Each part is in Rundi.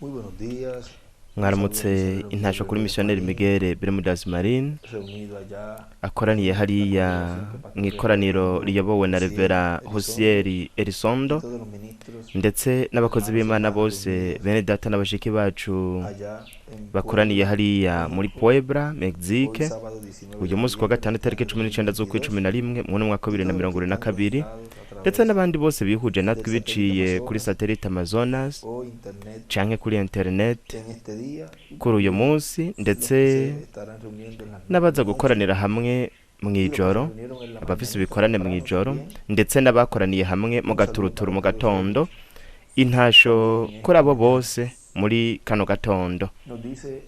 Muy buenos días. Mwaramutse. Intasho kuri missionnaire Miguel Bermudez Marin Reunido allá akoraniye hariya mu ikoraniro riyobowe na Revera Hosieri Elizondo, todos los ministros ndetse n'abakozi b'Imana bose, bene data n'abashiki bacu allá en bakoraniye hariya muri Puebla, Hoy Mexique, sábado 19 uyu munsi kuwa gatanu itariki 19 z'ukwa 11 mu mwaka wa 2022, ndetse n'abandi bose bihuje natwe biciye kuri satellite Amazonas o internet canke kuri internet en este día kuri uyu munsi, ndetse se estarán reuniendo en las n'abaza gukoranira hamwe mu ijoro, abafise ibikorane mu ijoro, ndetse n'abakoraniye hamwe mu gaturuturu mu gatondo. Intasho kuri abo bose muri kano gatondo. Nos dice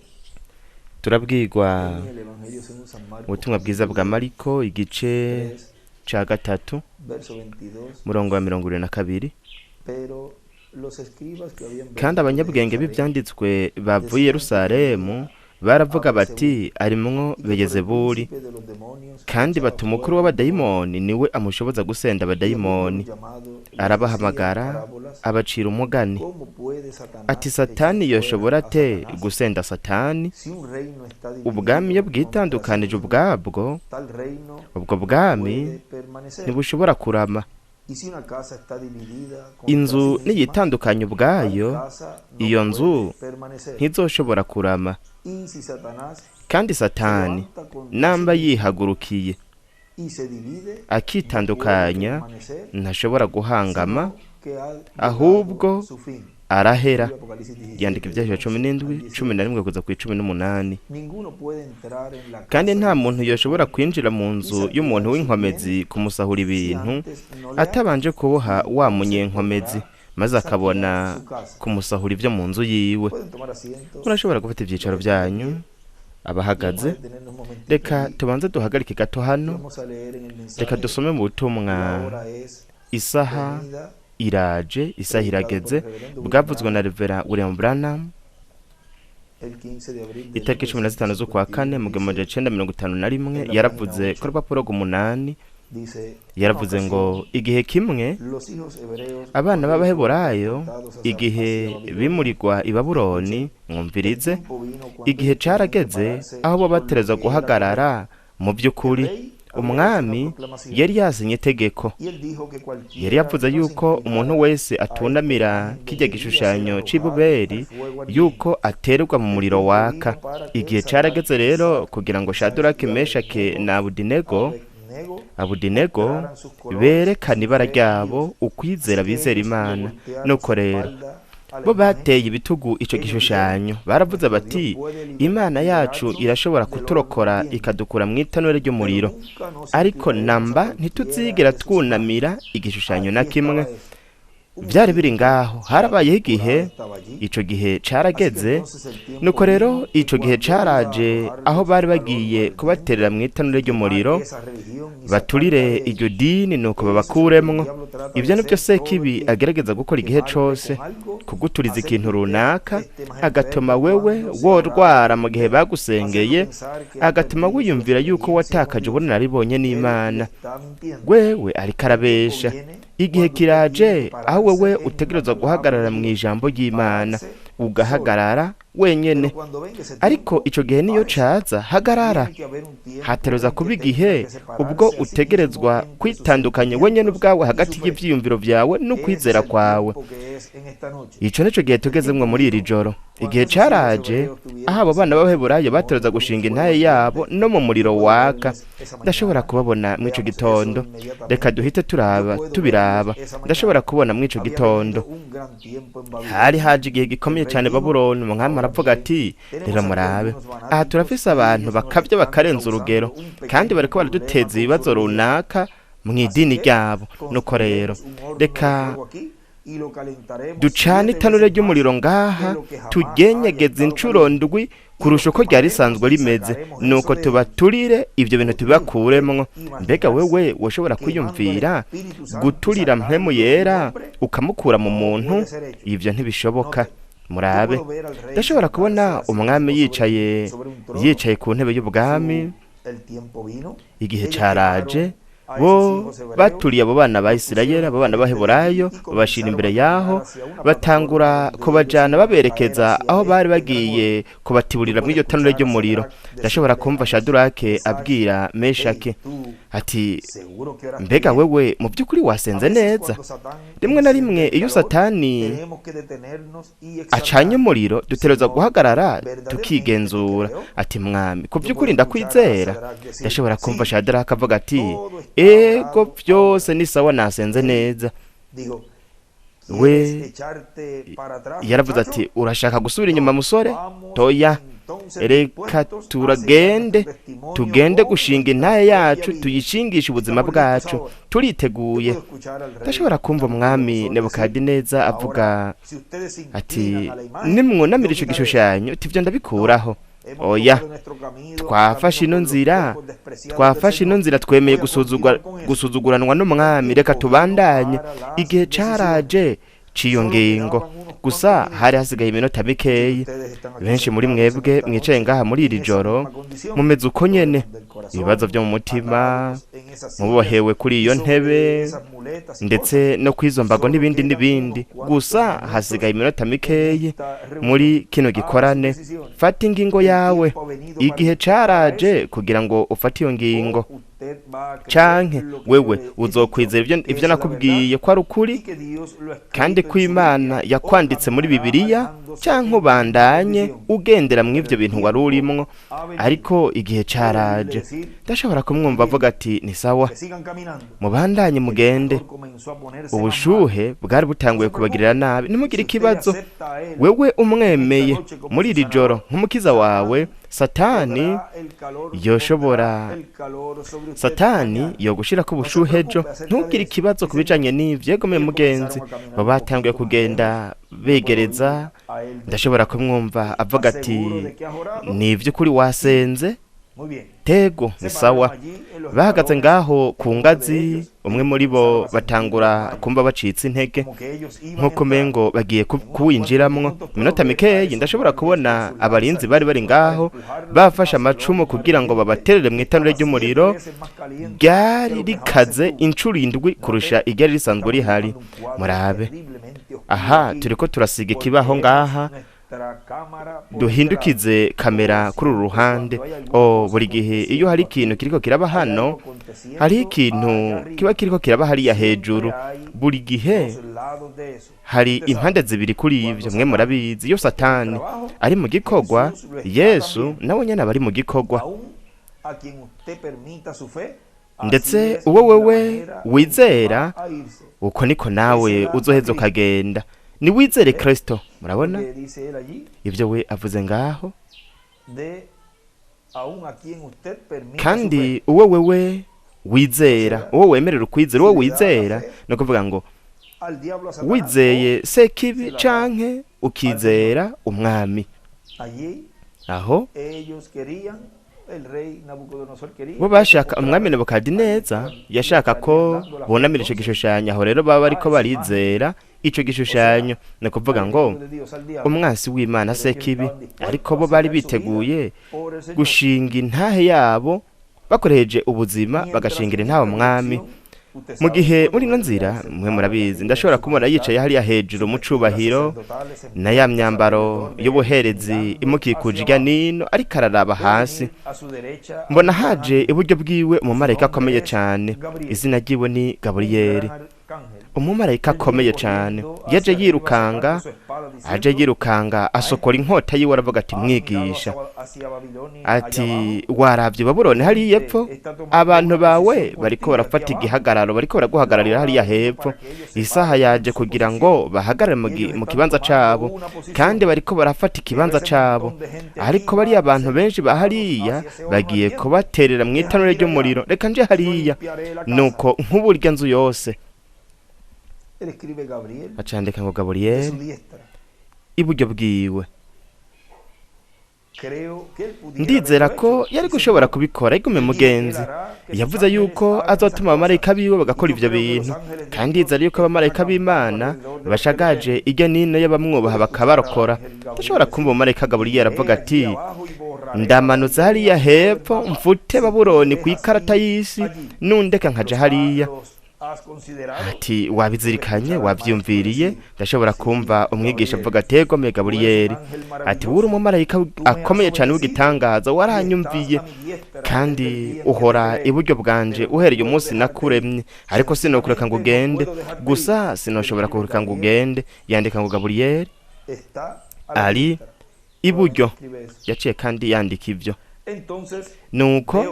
Turabwirwa en el Evangelio según San Marcos ubutumwa bwiza bwa Mariko igice 3, ca 3, verso 22: murongo wa 22: Pero los escribas que habían Kandi venido de abanyabwenge Jerusalén b'ivyanditswe bavuye i Yerusalemu baravuga bati: arimwo y que por el Beyezebuli, príncipe de los demonios kandi echaba bati umukuru fuera w'abadayimoni niwe amushoboza gusenda y abadayimoni. habiéndolos llamado, les decía Arabahamagara, parábolas: abacira umugani ¿Cómo puede Satanás ati: echar Satani fuera yoshobora a ate Satanás? gusenda Satani? Si un reino está Ubwami iyo dividido contra sí bwitandukanije mismo, ubwabwo, tal reino ubwo bwami puede permanecer. ntibushobora kurama. Y si una casa está dividida contra Inzu sí misma, niyitandukanya tal ubwayo, casa no iyo nzu puede permanecer. ntizoshobora kurama. Y si Satanás Kandi se Satani levanta contra namba sí mismo yihagurukiye y se divide, no puede akitandukanya, permanecer, ntashobora guhangama, sino que ha llegado ahubwo su fin. arahera. Libro Apocalipsis 17, Yandika Ivyahishuro 11 cumi al n'indwi, 18. 11 kuza ku 18. Ninguno puede entrar en la Kandi casa nta del muntu yoshobora kwinjira mu nzu y'umuntu w'inkomezi kumusahura si ibintu antes no le ata, atabanje kuboha wa entonces munyenkomezi, podrá maze akabona saquear su casa. kumusahura ibyo mu nzu yiwe. Pueden tomar asiento. Murashobora gufata ivyicaro vyanyu, Vamos abahagaze. a detenernos un momentito Reka aquí. tubanze duhagarike gato hano. Vamos a leer en el Reka mensaje dusome mu butumwa La hora es Isaha venida, iraje, isaha predicado por irageze, el reverendo William bwavuzwe na Branham Revera William Branham el 15 de abril de itariki 15 z'ukwa kane mu gihumbi 1951. En la Yaravuze página ku rupapuro rw'umunani, Dice: yaravuze "Una ngo ocasión, igihe kimwe los hijos hebreos abana cuando ellos fueron b'Abaheburayo transportados hacia, igihe hacia Babilonia, bimurirwa i Babuloni, el mwumvirize, tiempo vino cuando igihe ellos tenían que carageze pararse aho bo con lo batereza que era correcto. guhagarara mu El by'ukuri. rey había hecho una Umwami proclamación yari yasinye itegeko, y él dijo que yari cualquiera yavuze que no se yuko umuntu inclinara wese a esta atunamira imagen kirya debería ser gishushanyo arrojado c'ibuberi al fuego ardiente. yuko aterwa mu El muriro tiempo waka. vino para que Igihe Sadrach, carageze rero Mesac, kugira ngo Mesac Shaduraki, y Meshake Abednego, na Abudinego Abednego Abudinego mostraran sus colores y berekana su ibara fe en ryabo, Dios. ukwizera Así que bizera ellos le Imana. voltearon su Nuko rero espalda a la bo imagen. bateye ibitugu ico Ellos dijeron: gishushanyo, baravuze Nuestro bati: Dios puede Imana yacu liberarnos irashobora del horno kuturokora ardiente, ikadukura mu itanura pero ry'umuriro, nunca nos ariko inclinaremos a namba cualquiera ntituzigera de sus imágenes. twunamira igishushanyo na Allí kimwe. estaba eso. Hubo un Vyari biri tiempo, ngaho, la harabayeho temporada igihe, estaba allí. ico gihe Así que carageze. entonces el tiempo Nuko rero vino que ico gihe cuando él iba a caraje aho arrojarlos bari al horno bagiye ardiente, kubaterera mu itanura quemar ry'umuriro, esa religión y sacarla baturire de iryo ellos. dini, nuko Eso es lo que el babakuremwo. diablo trata de Ivyo nivyo hacer todo el Sekibi tiempo, agerageza gukora igihe quemarte cose, con algo, kuguturiza hacer ikintu que usted runaka, esté más agatuma enfermo wewe cuando se ha orado worwara con mu gihe usted, hacerlo bagusengeye, pensar que ha agatuma perdido su wiyumvira yuko experiencia con watakaje Dios. ubunararibonye Él le n'Imana. está mintiendo. Wewe ariko El tiempo arabesha. viene Igihe cuando usted tiene kiraje que aho wewe pararse en la utegerezwa palabra guhagarara de mu Dios, ijambo ry'Imana, pararse solo. ugahagarara wenyene. Pero cuando venga ese Ariko tiempo, ico gihe niyo párese. caza, hagarara. Tiene que haber un tiempo Hateruza en que kuba tenga igihe que ubwo separarse a sí mismo utegerezwa entre sus kwitandukanya wenyene sentimientos ubwawe y hagati su fe. y'ivyiyumviro vyawe Ese es n'ukwizera el kwawe. tiempo que es en esta noche. Ico nico gihe El tugezemwo tiempo muri iri vino joro. cuando Igihe esos hijos caraje hebreos tuvieron aho abo que bana sacar su b'Abaheburayo batereza testimonio con un gushinga fuego intahe yabo ardiente. no mu muriro Yo puedo waka. verles esa Ndashobora mañana. kubabona mw'ico Veamos eso gitondo. Reka duhite inmediatamente. Yo turaba puedo tubiraba. verlos esa Ndashobora mañana. kubona mw'ico Había gitondo. venido un gran tiempo en Hari Babilonia. haje igihe El gikomeye rey cane dijo: Babuloni. Umwami Ahora aravuga miren, ati: rero tenemos aquí murabe, algunos aha fanáticos turafise y abantu ellos nos bakavya están bakarenza urugero, causando un kandi pequeño bariko problema baraduteza con su ibibazo religión. runaka mu Así idini que ryabo. Nuko rero construiremos un horno de reka fuego aquí y lo calentaremos ducane 7 itanura veces más ry'umuriro que ngaha, lo que jamás haya tugenyegeze estado incuro caliente. 7 Y kurusha lo uko ryari quemaremos risanzwe y rimeze, sacaremos eso nuko de ellos. tubaturire ivyo bintu ¿Podría usted tubibakuremwo. Mbega imaginarse wewe woshobora quemando al kwiyumvira Espíritu Santo y guturira mpwemu sacándolo de un yera hombre? ukamukura mu No muntu? puede ser hecho. Ivyo ntibishoboka. Note, yo Murabe, puedo ver al rey ndashobora sentarse kubona a sí umwami mismo sobre, yicaye sobre un trono. yicaye ku ntebe y'ubwami. Su, el tiempo vino. Igihe Ellos caraje quemaron Bo baturiye abo bana ba Isirayeli, abo bana b'Abaheburayo, babashira imbere yaho, batangura kubajana baberekeza aho bari bagiye kubatiburira muri iryo tanure ry'umuriro. Ndashobora kumva Shadurake abwira Meshake ati: "Mbega wewe mu by'ukuri wasenze neza?" Rimwe na rimwe iyo Satani acanye umuriro, dutegerezwa guhagarara tukigenzura, ati: "Mwami, ku by'ukuri ndakwizera?" Ndashobora kumva Shadaraka avuga ati: "Ego, byose ni sawa, nasenze neza." We yaravuze ati: "Urashaka gusubira inyuma, musore? Toya, reka turagende, tugende gushinga intahe yacu, tuyishingishe ubuzima bwacu, turiteguye." Ndashobora kumva umwami Nebukadineza avuga ati: "Nimwunamira ico gishushanyo, uti ivyo ndabikuraho." Oya, twafashe ino nzira, twafashe ino nzira, twemeye gusuzuguranwa n'umwami, reka tubandanye. Igihe caraje c'iyo ngingo, gusa hari hasigaye iminota mikeyi. Benshi muri mwebwe mwicaye ngaha muri iri joro mumeze uko nyene, ibibazo byo mu mutima, mubohewe kuri iyo ntebe ndetse no kw'izo mbago n'ibindi n'ibindi. Gusa hasigaye iminota mikeyi muri kino gikorane. Fata ingingo yawe, igihe caraje kugira ngo ufate iyo ngingo. Canke wewe uzokwizera ivyo nakubwiye ko ari ukuri, kandi ko Imana yakwanditse muri Bibiliya, canke ubandanye ugendera mu ivyo bintu wari urimwo? Ariko igihe caraje. Ndashobora kumwumva avuga ati: "Ni sawa, mubandanye mugende." Ubushuhe bwari butanguye kubagirira nabi. Ntimugire ikibazo, wewe umwemeye muri iri joro nk'umukiza wawe, Satani yoshobora, Satani yogushirako ubushuhe ejo. Ntugire ikibazo ku bijanye n'ivyo. Yegomeye mugenzi, baba batanguye kugenda begereza. Ndashobora kumwumva avuga ati: "Ni ivy'ukuri wasenze? Tego, ni sawa." Bahagaze ngaho ku ngazi, umwe muri bo batangura kumva bacitse intege, nk'uko umengo bagiye kuwinjiramwo iminota mikeyi. Ndashobora kubona abarinzi bari bari ngaho bafashe amacumu kugira ngo babaterere mu itanure ry'umuriro ryari rikaze inshuro 7 kurusha iryari risanzwe rihari. Murabe aha, turiko turasiga ikibaho ngaha, duhindukize kamera kuri uru ruhande. O, buri gihe iyo hari ikintu kiriko kiraba hano, hariho ikintu kiba kiriko kiraba hariya hejuru. Buri gihe hari impande zibiri kuri ivyo, mwe murabizi. Iyo Satani ari mu gikorwa, Yesu nawe nyene aba ari mu gikorwa. Ndetse uwo wewe wizera, uko niko nawe uzoheza ukagenda. Niwizere Kristo. Murabona ibyo we avuze ngaho: "Kandi uwo wewe wizera, uwo wemerera ukwizera, uwo wizera." Ni ukuvuga ngo wizeye Sekibi canke ukizera umwami. Aho bo bashaka, umwami Nebukadineza yashaka ko bunamira ico gishushanyo. Aho rero baba bariko barizera ico gishushanyo, ni ukuvuga ngo umwansi w'Imana Sekibi, ariko bo bari biteguye gushinga intahe yabo bakoresheje ubuzima, bagashingira intahe umwami. Mu gihe muri ino nzira, mwe murabizi, ndashobora kumubona yicaye hariya hejuru mu cubahiro na ya myambaro y'ubuherezi imukikuje irya nino, ariko araraba hasi. Mbona haje iburyo bwiwe umumarayika akomeye cyane, izina ryiwe ni Gaburiyeli, umumarayika akomeye cyane. Yaje yirukanga, aje yirukanga, asokora inkota yiwe, aravuga ati: "Mwigisha," ati, "waravye Babuloni hariya epfo? Abantu bawe bariko barafata igihagararo, bariko baraguhagararira hariya hepfo. Isaha yaje kugira ngo bahagarare mu kibanza cabo, kandi bariko barafata ikibanza cabo. Ariko bariya abantu benshi ba hariya bagiye kubaterera mu itanure ry'umuriro. Reka nje hariya, nuko nk'uburya nzu yose." Acandika ngo Gaburiyeli iburyo bwiwe. Ndizera ko yari gushobora kubikora. Igume mugenzi, yavuze yuko azotuma abamarayika biwe bagakora ivyo bintu, kandi ndizera yuko abamarayika b'Imana bashagaje irya nino y'abamwubaha bakabarokora. Ndashobora kumva umumarayika Gaburiyeli aravuga ati: Ndamanutse hariya hepfo mfute Babuloni ku ikarata y'isi, nundeka nkaja hariya. Ati wabizirikanye, wavyumviriye? Ndashobora kumva umwigisha avuga ati ego Gaburiyeri, ati wuri umumarayika akomeye cyane w'igitangaza, waranyumviye kandi uhora iburyo bwanje uhereye umunsi nakuremye, ariko sinokureka ngo ugende. Gusa sinoshobora kureka ngo ugende. Yandika ngo Gaburiyeri ari iburyo. Yaciye kandi yandika ibyo. Nuko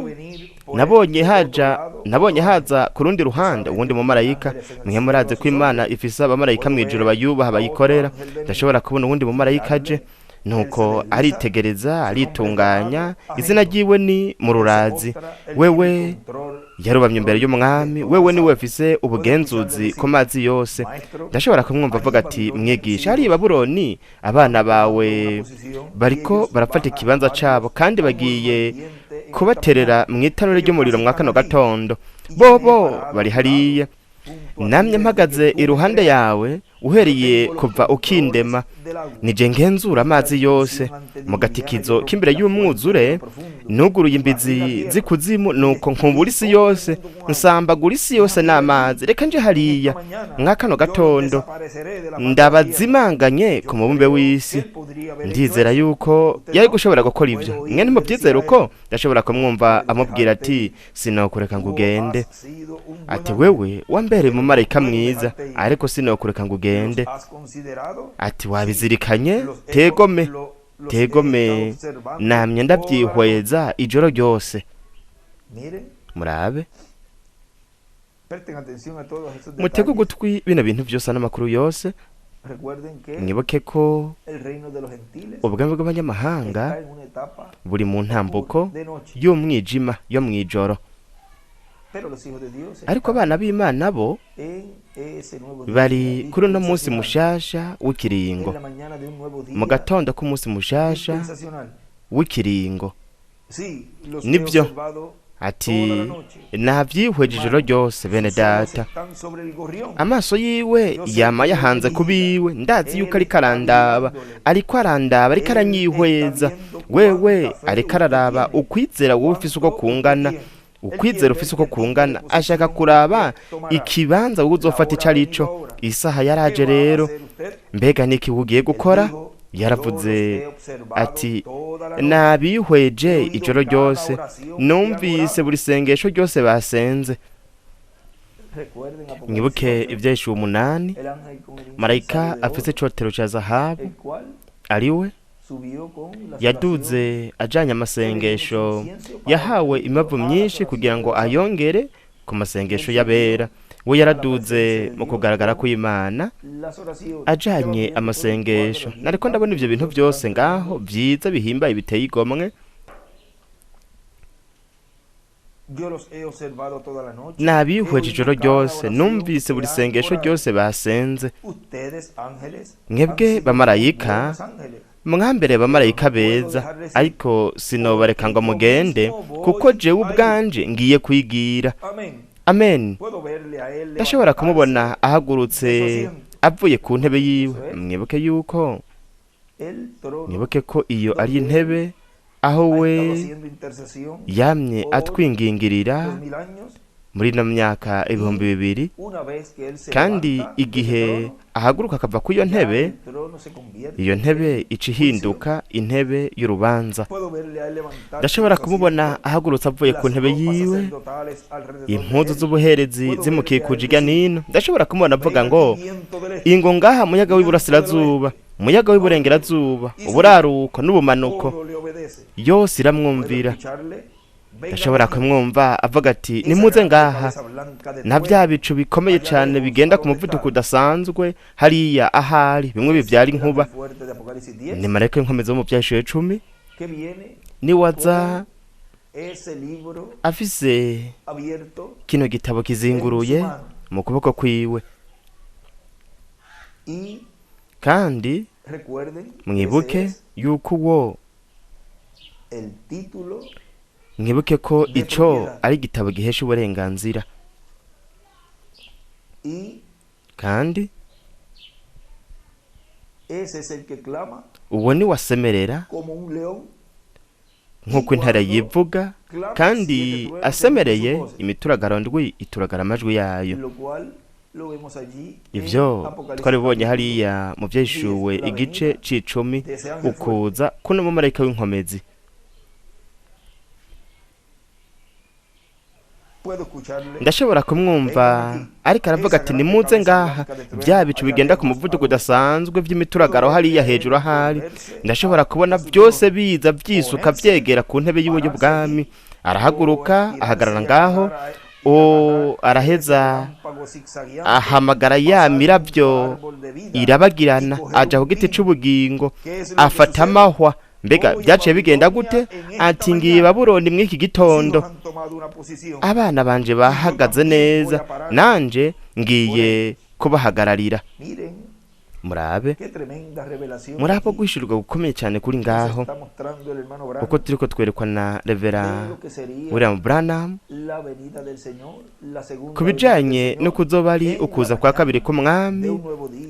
nabonye haza ku rundi ruhande uwundi mumarayika. Mwe murazi ko Imana ifise abamarayika mu ijuru bayubaha, bayikorera. Ndashobora kubona uwundi mumarayika aje. Nuko aritegereza, aritunganya, izina ryiwe ni Mururazi. Wewe yarubamye imbere y'umwami, wewe niwe afise ubugenzuzi ku mazi yose. Ndashobora kumwumva avuga ati mwigisha, hariya i Babuloni abana bawe bariko barafata ikibanza cabo, kandi bagiye kubaterera mu itanura ry'umuriro mwa kano gatondo. Bobo bari hariya. Namye mpagaze iruhande yawe uhereye kuva ukindema, nije ngenzura amazi yose. Mu gatikizo k'imbere y'umwuzure nuguruye imbizi z'ikuzimu, nuko nkubura isi yose, nsambagura isi yose n'amazi. Reka nje hariya mwa kano gatondo ndabazimanganye ku mubumbe w'isi. Ndizera yuko yari gushobora gukora ibyo. Mwe ntimubyizera uko? Ndashobora kumwumva amubwira ati sinokureka ngo ugende. Ati wewe wambereye umumarayika mwiza, ariko sinokureka ngo ugende. Ati wabizirikanye? Tegome, tegome, namye ndabyihweza ijoro ryose. Murabe, mutege ugutwi bino bintu byose n'amakuru yose. Mwibuke ko ubwami bw'abanyamahanga buri mu ntambuko y'umwijima yo mu ijoro, ariko abana b'Imana bo bari kuri uno munsi mushasha w'ikiringo, mu gatondo k'umunsi mushasha w'ikiringo. Nibyo. Ati navyihweje ijoro ryose, bene data. Amaso yiwe yama yahanze kubiwe. Ndazi yuko ariko arandaba, ariko arandaba, ariko aranyihweza. Wewe ariko araraba ukwizera wowe ufise uko kungana, ukwizera ufise uko kungana. Ashaka kuraba ikibanza wowe uzofata ico arico. Isaha yaraje rero. Mbega niki ugiye gukora? Yaravuze ati nabihweje ijoro ryose, numvise buri sengesho ryose basenze. Mwibuke Ibyahishuwe 8, marayika afise icotero ca zahabu, ariwe yaduze ajanye amasengesho yahawe imavu myinshi kugira ngo ayongere ku masengesho y'abera. We yaraduze mu kugaragara kw'Imana ajanye amasengesho. Nariko ndabona ivyo bintu byose ngaho vyiza bihimbaye biteye igomwe. Nabihweje ijoro ryose, numvise buri sengesho ryose basenze. Mwebwe bamarayika, mwambere bamarayika beza, ariko sinobareka ngo mugende, kuko jewe ubwanje ngiye kwigira. Amen. Ndashobora kumubona ahagurutse avuye ku ntebe yiwe. Mwibuke yuko, mwibuke ko iyo ari intebe aho we yamye atwingingirira muri ino myaka 2000, kandi igihe ahaguruka akava ku iyo ntebe, iyo ntebe ica ihinduka intebe y'urubanza. Ndashobora kumubona ahagurutse avuye ku ntebe yiwe, impuzu z'ubuherezi zimukikuje irya nino. Ndashobora kumubona avuga ngo ingo ngaha muyaga w'iburasirazuba, umuyaga w'iburengerazuba, uburaruko n'ubumanuko, yose iramwumvira. Ndashobora kumwumva avuga ati nimuze ngaha na bya bicu bikomeye cyane bigenda ku muvuduko udasanzwe hariya ahari bimwe bibyara inkuba. Ni marayika w'inkomezi wo mu Byahishuwe 10 niwaza afise kino gitabo kizinguruye mu kuboko kwiwe. Kandi mwibuke yuko uwo, mwibuke ko ico ari igitabo gihesha uburenganzira. Kandi uwo ni wasemerera Nk'uko intare yivuga kandi asemereye, imituragaro ndwi ituragara amajwi yayo. Ivyo twaribonye hariya mu Vyahishuwe igice c'icumi, ukuza kuno mumarayika w'inkomezi. Ndashobora kumwumva ariko aravuga ati: "Nimuze ngaha, bya bicu bigenda ku muvuduko udasanzwe by'imituragaro hariya hejuru ahari." Ndashobora kubona byose biza byisuka byegera ku ntebe yiwe y'ubwami. Arahaguruka, ahagarara ngaho, o araheza ahamagara ya mirabyo irabagirana, aja ku giti c'ubugingo, afata amahwa. Mbega byaciye bigenda gute? Ati: "Ngiye Babuloni mw'iki gitondo. Abana banje bahagaze neza, nanje ngiye kubahagararira." Murabe, murabe guhishurirwa gukomeye cyane kuri ngaho, uko turiko twerekwa na Revera William Branham ku bijanye no kuzoba ari ukuza kwa kabiri k'Umwami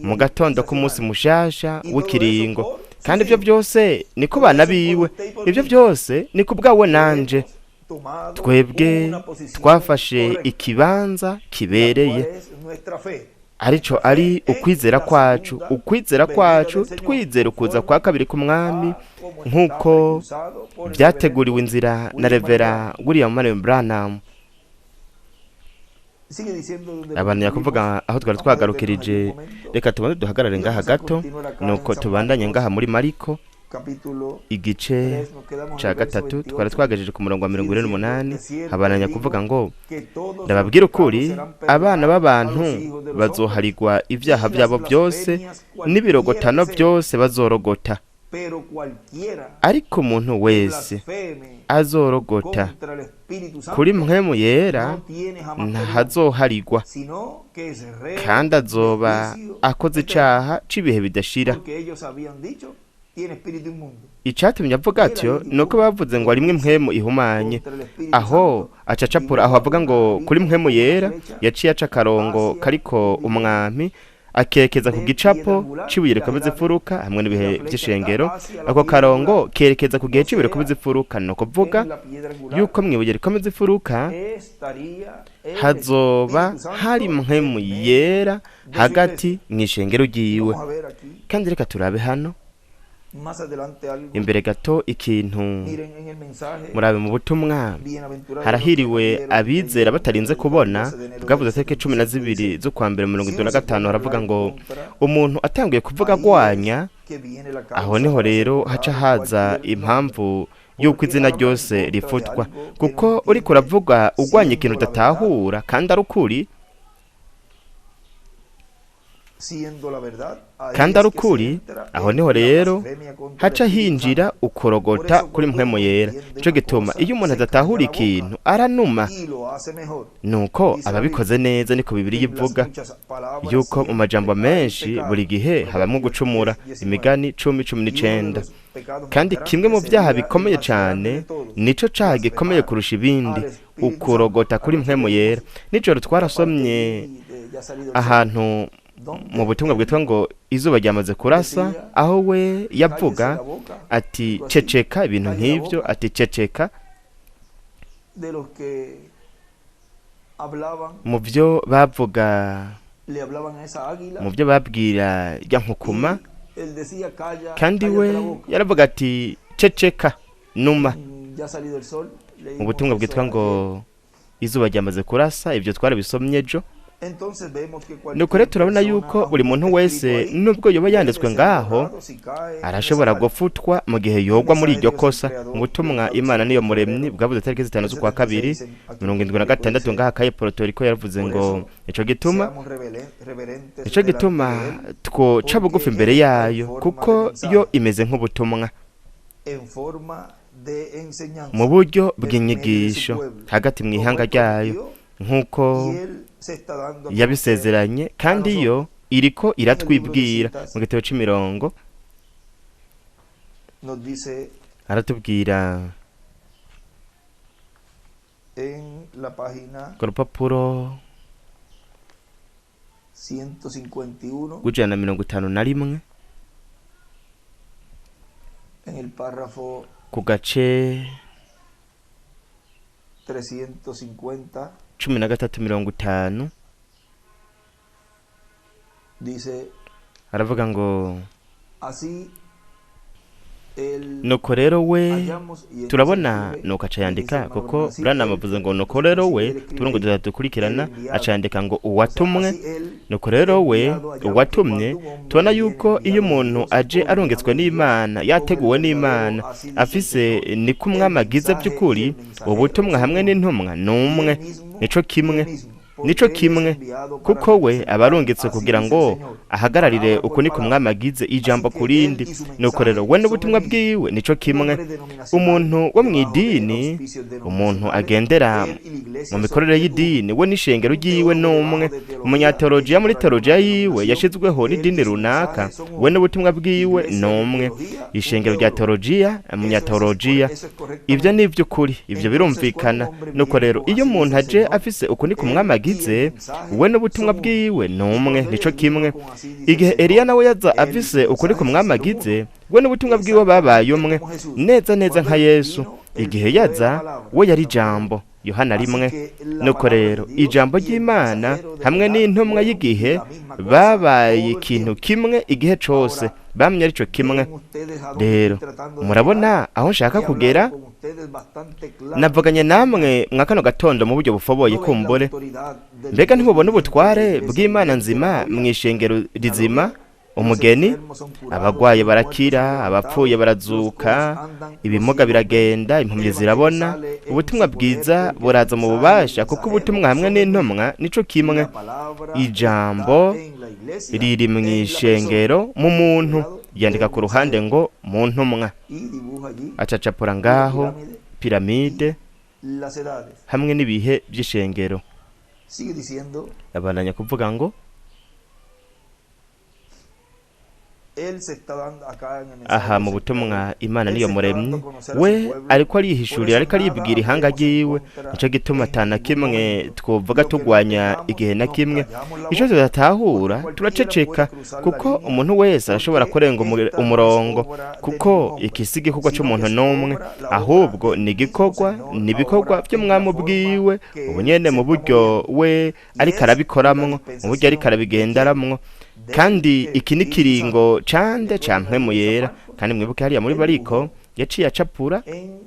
mu gatondo k'umunsi mushasha w'ikiringo. Kandi ibyo byose ni ku bana biwe, ibyo byose ni ku bwawe nanje. Twebwe twafashe ikibanza kibereye, arico ari ukwizera kwacu, ukwizera kwacu twizera ukuza kwa kabiri k'Umwami nk'uko byateguriwe inzira na Revera William Marion Branham. Abantu yakuvuga aho twari twagarukirije. Reka tubanze duhagarare ngaha gato, nuko tubandanye ngaha muri Mariko igice ca gatatu. Twari twagejeje ku murongo wa 48. Habananya kuvuga ngo: "Ndababwira ukuri, abana b'abantu bazoharigwa ibyaha byabo byose n'ibirogotano byose bazorogota, ariko umuntu wese azorogota kuri Mpwemu Yera ntahazoharigwa, kandi azoba akoze icaha c'ibihe bidashira." Icatumye avuga atyo nuko bavuze ngo arimwe mpwemu ihumanye. Aho acacapura aho avuga ngo kuri Mpwemu Yera, yaciye aca akarongo kariko umwami akerekeza ku gicapo c'ibuye rikomeza imfuruka hamwe n'ibihe by'ishengero. Ako karongo kerekeza ku gihe c'ibuye rikomeza imfuruka, ni ukuvuga yuko mw'ibuye rikomeza imfuruka hazoba hari Mpwemu Yera hagati mw'ishengero ryiwe. Kandi reka turabe hano imbere gato ikintu. Murabe mu butumwa "Harahiriwe abizera batarinze kubona", bwavuze tariki 12 z'ukwa mbere 75, haravuga ngo umuntu atanguye kuvuga agwanya, aho niho rero haca haza impamvu yuko izina ryose rifutwa, kuko uriko uravuga ugwanya ikintu udatahura kandi ari ukuri. Kandi ari ukuri, aho niho rero haca hinjira ukorogota kuri Mpwemu Yera. Nico gituma iyo umuntu adatahura ikintu aranuma, nuko ababikoze neza. Niko Bibiliya ivuga yuko mu majambo menshi buri gihe habamwo gucumura, Imigani 10:19. Kandi kimwe mu byaha bikomeye cyane, nico caha gikomeye kurusha ibindi, ukurogota kuri Mpwemu Yera. Nijoro twarasomye ahantu mu butumwa bwitwa ngo "Izuba ryamaze kurasa", aho we yavuga ati: "Ceceka", ibintu nk'ibyo, ati: "Ceceka." Mu byo bavuga, mu byo babwira rya nkukuma, kandi we yaravuga ati: "Ceceka, numa." Mu butumwa bwitwa ngo "Izuba ryamaze kurasa", ibyo twarabisomye ejo. Nuko rero turabona yuko buri muntu wese, nubwo yoba yanditswe ngaho, arashobora gufutwa mu gihe yogwa muri iryo kosa. Mu butumwa "Imana niyo muremyi", bwavuze tariki 5 z'ukwa kabiri 76, ngaha kaye Porto Rico, yaravuze ngo ico gituma twoca bugufi imbere yayo, kuko yo imeze nk'ubutumwa mu buryo bw'inyigisho hagati mu ihanga ryayo, nk'uko yabisezeranye, kandi yo iriko iratwibwira. Mu gitabo c'imirongo aratubwira ku rupapuro rw'151, ku gace 350 13:50 dice aravuga ngo así el nuko rero we hallamos y entonces turabona escribe nuko aca y dice yandika hermano kuko Branham, así Branham él, avuze ngo nuko rero así we él escribe tubona ngo ahí, dukurikirana el enviado. aca yandika ngo O sea, uwatumwe así él nuko rero we enviado hallamos que uwatumye cuando un hombre tubona viene yuko iyo enviado de umuntu Dios, aje ordenado arungitswe de Dios, n'Imana con el yateguwe verdadero, n'Imana así dice el afise Señor, niko el umwami agize mensaje y by'ukuri el mensajero ubutumwa son hamwe uno. n'intumwa ni Y el umwe mismo, nico y el kimwe mismo, porque nico él es kimwe enviado para kuko we representar, aba arungitswe así kugira dice el ngo Señor, ahagararire palabra uku por niko palabra. umwami agize ijambo Así ku que él rindi y su nuko rero mensaje we son el n'ubutumwa mismo. bwiwe nico Un kimwe hombre denominacional umuntu wo mu debajo de idini auspicios umuntu denominacionales, agendera él y la mu iglesia son mikorere uno. y'idini we n'ishengero Un ryiwe teólogo ni umwe debajo de teología umunyateolojiya hecha muri por alguna teolojiya yiwe denominación, yashizweho él n'idini y su runaka mensaje son we uno. n'ubutumwa bwiwe Iglesia ni de umwe teología, un ishengero rya teólogo. teolojiya Eso es, umunyateolojiya eso es ibyo correctamente. ni iby'ukuri ibyo Entonces, cuando un birumvikana hombre nuko viene rero con iyo así umuntu dice el aje Señor, afise uku niko umwami él y el agize mensaje we n'ubutumwa son uno. bwiwe ni Y umwe cuando nico él vino kimwe con así dice el igihe Eliya Señor, nawe yaza él y su afise ukuri ku mensaje mwami se hicieron agize uno. we n'ubutumwa bwiwe babaye Exactamente umwe como Jesús. neza neza Cuando nka él Yesu vino, él igihe fue la yaza palabra. we yari También. ijambo Yohana Así rimwe que la nuko palabra de rero Dios ijambo y el ry'Imana mensajero de hamwe verdad n'intumwa fueron y'igihe la misma cosa babaye todo el ikintu tiempo. kimwe igihe cose Ahora, bamye arico kimwe ven ustedes a dónde rero estoy tratando de llegar. murabona aho nshaka He hablado kugera con ustedes bastante claro navuganye esta mañana. namwe mwa kano gatondo mu buryo bufoboye ¿No ven la kumbure autoridad del mbega Dios ntimubona viviente de la ubutware iglesia bw'Imana viviente de la nzima novia? mu ishengero rizima Aleluya. Los umugeni enfermos son curados, abagwayi los muertos son barakira levantados, abapfuye los barazuka cojos andan, los ibimuga ciegos ven. biragenda impumyi El evangelio zirabona sale en ubutumwa su poder bwiza porque el buraza mu mensaje y el bubasha kuko mensajero ubutumwa hamwe son el mismo. n'intumwa nico Y kimwe la palabra está ijambo en la iglesia, riri mu en la persona, ishengero mu muntu al lado yandika del ku ruhande mensajero. ngo mu ntumwa Y dibuja allí acacapura una ngaho pirámide piramide y las edades. hamwe n'ibihe by'ishengero Sigue diciendo, abandanya kuvuga ngo él se está dando acá en el mensaje aha del mu Señor. butumwa Imana Él niyo se está dando muremyi a conocer a su we pueblo. ariko Por arihishurira eso ariko nada aribwira ihanga hablemos en ryiwe contra nico gituma en ata na ningún kimwe momento. twovuga Lo que no tugwanya entendamos, igihe na nos kimwe callamos la ico boca. tudatahura Porque cualquiera puede turaceceka cruzar la kuko línea, umuntu wese arashobora porque kurenga esta no es umurongo obra de kuko ningún hombre, iki si igikorwa sino que c'umuntu es n'umwe obra, la obra ahubwo del ni mismo igikorwa Señor ni ibikorwa ahora en la by'umwami forma ubwiwe que ubu Él nyene se mu está buryo moviendo. we Y ariko es la arabikoramwo mu buryo ariko dispensación de quién? arabigendaramwo Del kandi iki ni Espíritu Santo. kiringo cande ca Recuerden mpwemu allí en San yera Marcos, kandi mwibuke hariya muri él bariko dibujó yaciye acapura en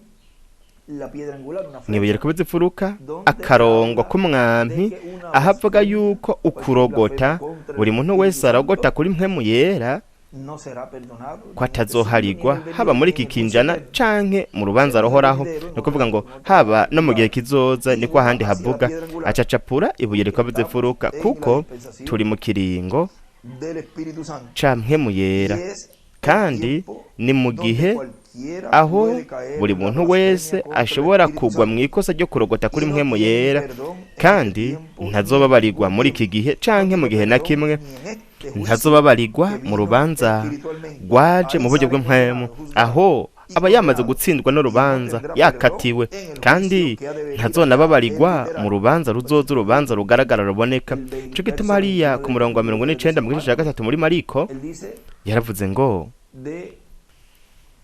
la piedra angular una mwibuye flecha rikubise imfuruka donde akarongo habla de k'umwampi que una aho avuga blasfemia, yuko cualquier blasfemia ukurogota contra el buri muntu Espíritu wese arogota Santo kuri mpwemu yera no será perdonado ko ni en este siglo, ni en atazoharigwa el haba venidero, muri ni iki en el juicio kinjana eterno. canke mu rubanza En el ruhoraho venidero, ni en ukuvuga otra, ngo en otra haba no mu gihe lugar. kizoza Y niko dibuja ahandi hacia la havuga piedra angular, acacapura ibuye porque rikobeze estamos imfuruka en la kuko dispensación turi mu kiringo del Espíritu Santo. ca mpwemu Y yera es el kandi tiempo ni mu donde gihe cualquiera aho puede caer buri en la muntu blasfemia wese contra el ashobora Espíritu kugwa mu Santo. ikosa ryo kurogota kuri Y no mpwemu tiene yera perdón en este kandi tiempo ni en ntazobabarirwa ningún muri iki tiempo. gihe No canke mu tiene gihe na perdón kimwe ni en este juicio ntazobabarirwa que mu vino rubanza espiritualmente. rwaje Ahí mu buryo sale bw'impwemu condenado, juzgado aho y aba yamaze condenado. gutsindwa Y no n'urubanza tendrá perdón yakatiwe en el kandi juicio que ha de venir acá, el ntazonababarirwa mu literal. rubanza ruzoza urubanza rugaragara ruboneka El nico verso gituma hariya 29 ku del murongo wa capítulo mirongo 3 de n'icenda San mu gice ca Marcos, gatatu muri Mariko él dice yaravuze ngo de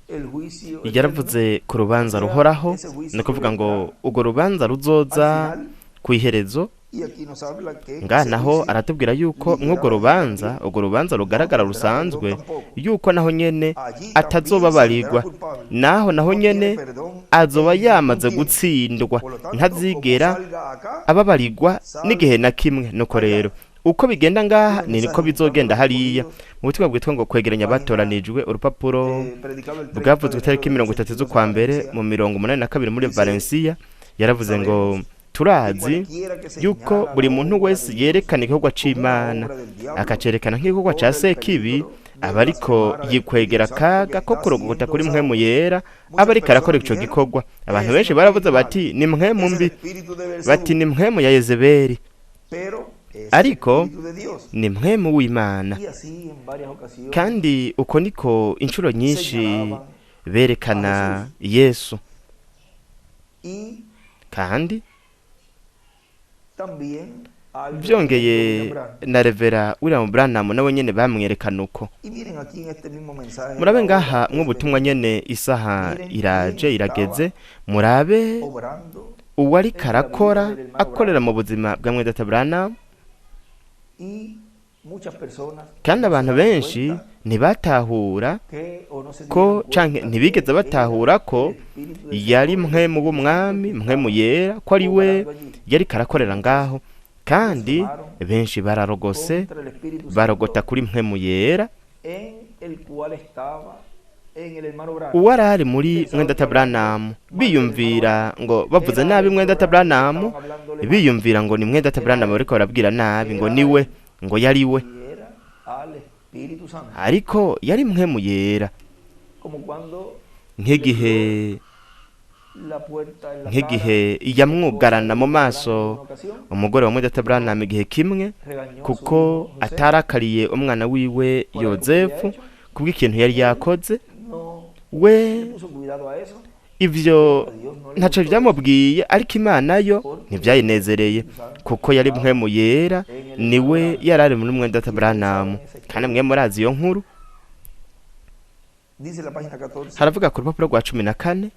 el juicio eterno, yaravuze ku o rubanza sea, ruhoraho ese ni juicio que ukuvuga ngo vendrá urwo rubanza al ruzoza final, ku iherezo y aquí nos habla que ngaha ese naho juicio aratubwira yuko mw'urwo literal rubanza también urwo rubanza no rugaragara tendrá perdón rusanzwe tampoco. yuko naho nyene Allí también se tendrá atazobabarirwa culpable. naho naho No tiene nyene perdón azoba en ningún yamaze tiempo. gutsindwa Por lo tanto, como ntazigera salga acá, ababarirwa n'igihe sale na kimwe nuko allá. rero uko bigenda ngaha Un ni niko mensaje juntando bizogenda los hariya escogidos, mu butumwa bwitwa ngo kwegeranya página abatoranijwe urupapuro predicado el 30 bwavuzwe de itariki enero del mirongo itatu 82 z'ukwa en mbere Valencia, mu 82 muri dice, Valencia yaravuze ngo sabemos que turazi cualquiera que yuko señala buri la muntu obra wese de Dios yerekana igikorwa como una c'Imana obra del diablo, akacerekana nk'igikorwa ca corre el Sekibi peligro de aba ariko blasfemar al yikwegera Espíritu Santo que akaga ko está kurogota siendo kuri mpwemu usado. yera aba Muchas ariko arakora personas ico dijeron, gikorwa abantu es benshi un baravuze espíritu malo, bati ni mpwemu es el mbi espíritu de bati Belcebú, ni mpwemu ya Yezebeli pero es el ariko espíritu de Dios. ni mpwemu w'Imana Y así en varias ocasiones kandi uko niko inshuro nyinshi señalaban a berekana Jesús. Yesu Y kandi también al reverendo byongeye William Branham. na Revera William Branham nawe nyene bamwerekana uko Y miren aquí en este mismo mensaje, murabe la hora ngaha es mw'ubutumwa venida. nyene isaha Miren quién iraje estaba irageze murabe obrando Uwariko arakora akorera mu buzima bwa mwedata Branham. Y muchas personas Kandi no se abantu dan benshi cuenta ntibatahura que, o no se ko dieron canke cuenta ntibigeze que batahura era ko el Espíritu del yari Señor, el mpwemu Espíritu Santo w'umwami, que mpwemu estaba yera, ko ari we obrando allí. yariko arakorera ngaho. Kandi Blasfemaron benshi bararogose, contra el Espíritu barogota Santo kuri mpwemu yera en el cual estaba en el hermano Branham. uwari ari muri Pensaban que mwendata hablando Branham, mal del hermano biyumvira Branham ngo bavuze era al nabi hermano mwendata Branham, Branham, estaban hablándole mal. biyumvira ngo ni mwendata Era Branham él, bariko barabwira nabi, ngo era niwe, él, ngo yari we, y era al Espíritu Santo. ariko yari mpwemu yera. Como cuando le Nk'igihe cerró la puerta en la cara nk'igihe la esposa yamwugarana del mu hermano Branham en maso una ocasión, umugore wa mwendata Branham igihe kimwe, regañó a su kuko hijo José atarakariye umwana wiwe por algo que había Yozefu hecho. kubw'ikintu yari Él yakoze. no We le puso cuidado a eso. ivyo A Dios no le ntaco gustó eso, vyamubwiye, ariko Imana yo porque el ntivyayinezereye, Espíritu Santo kuko yari estaba mpwemu yera, en el hermano niwe Branham. yari ari muri mwendata Y ustedes Branham. saben esa Kandi historia. mwe murazi iyo nkuru. Dice la página 14 Haravuga ku rupapuro rwa 14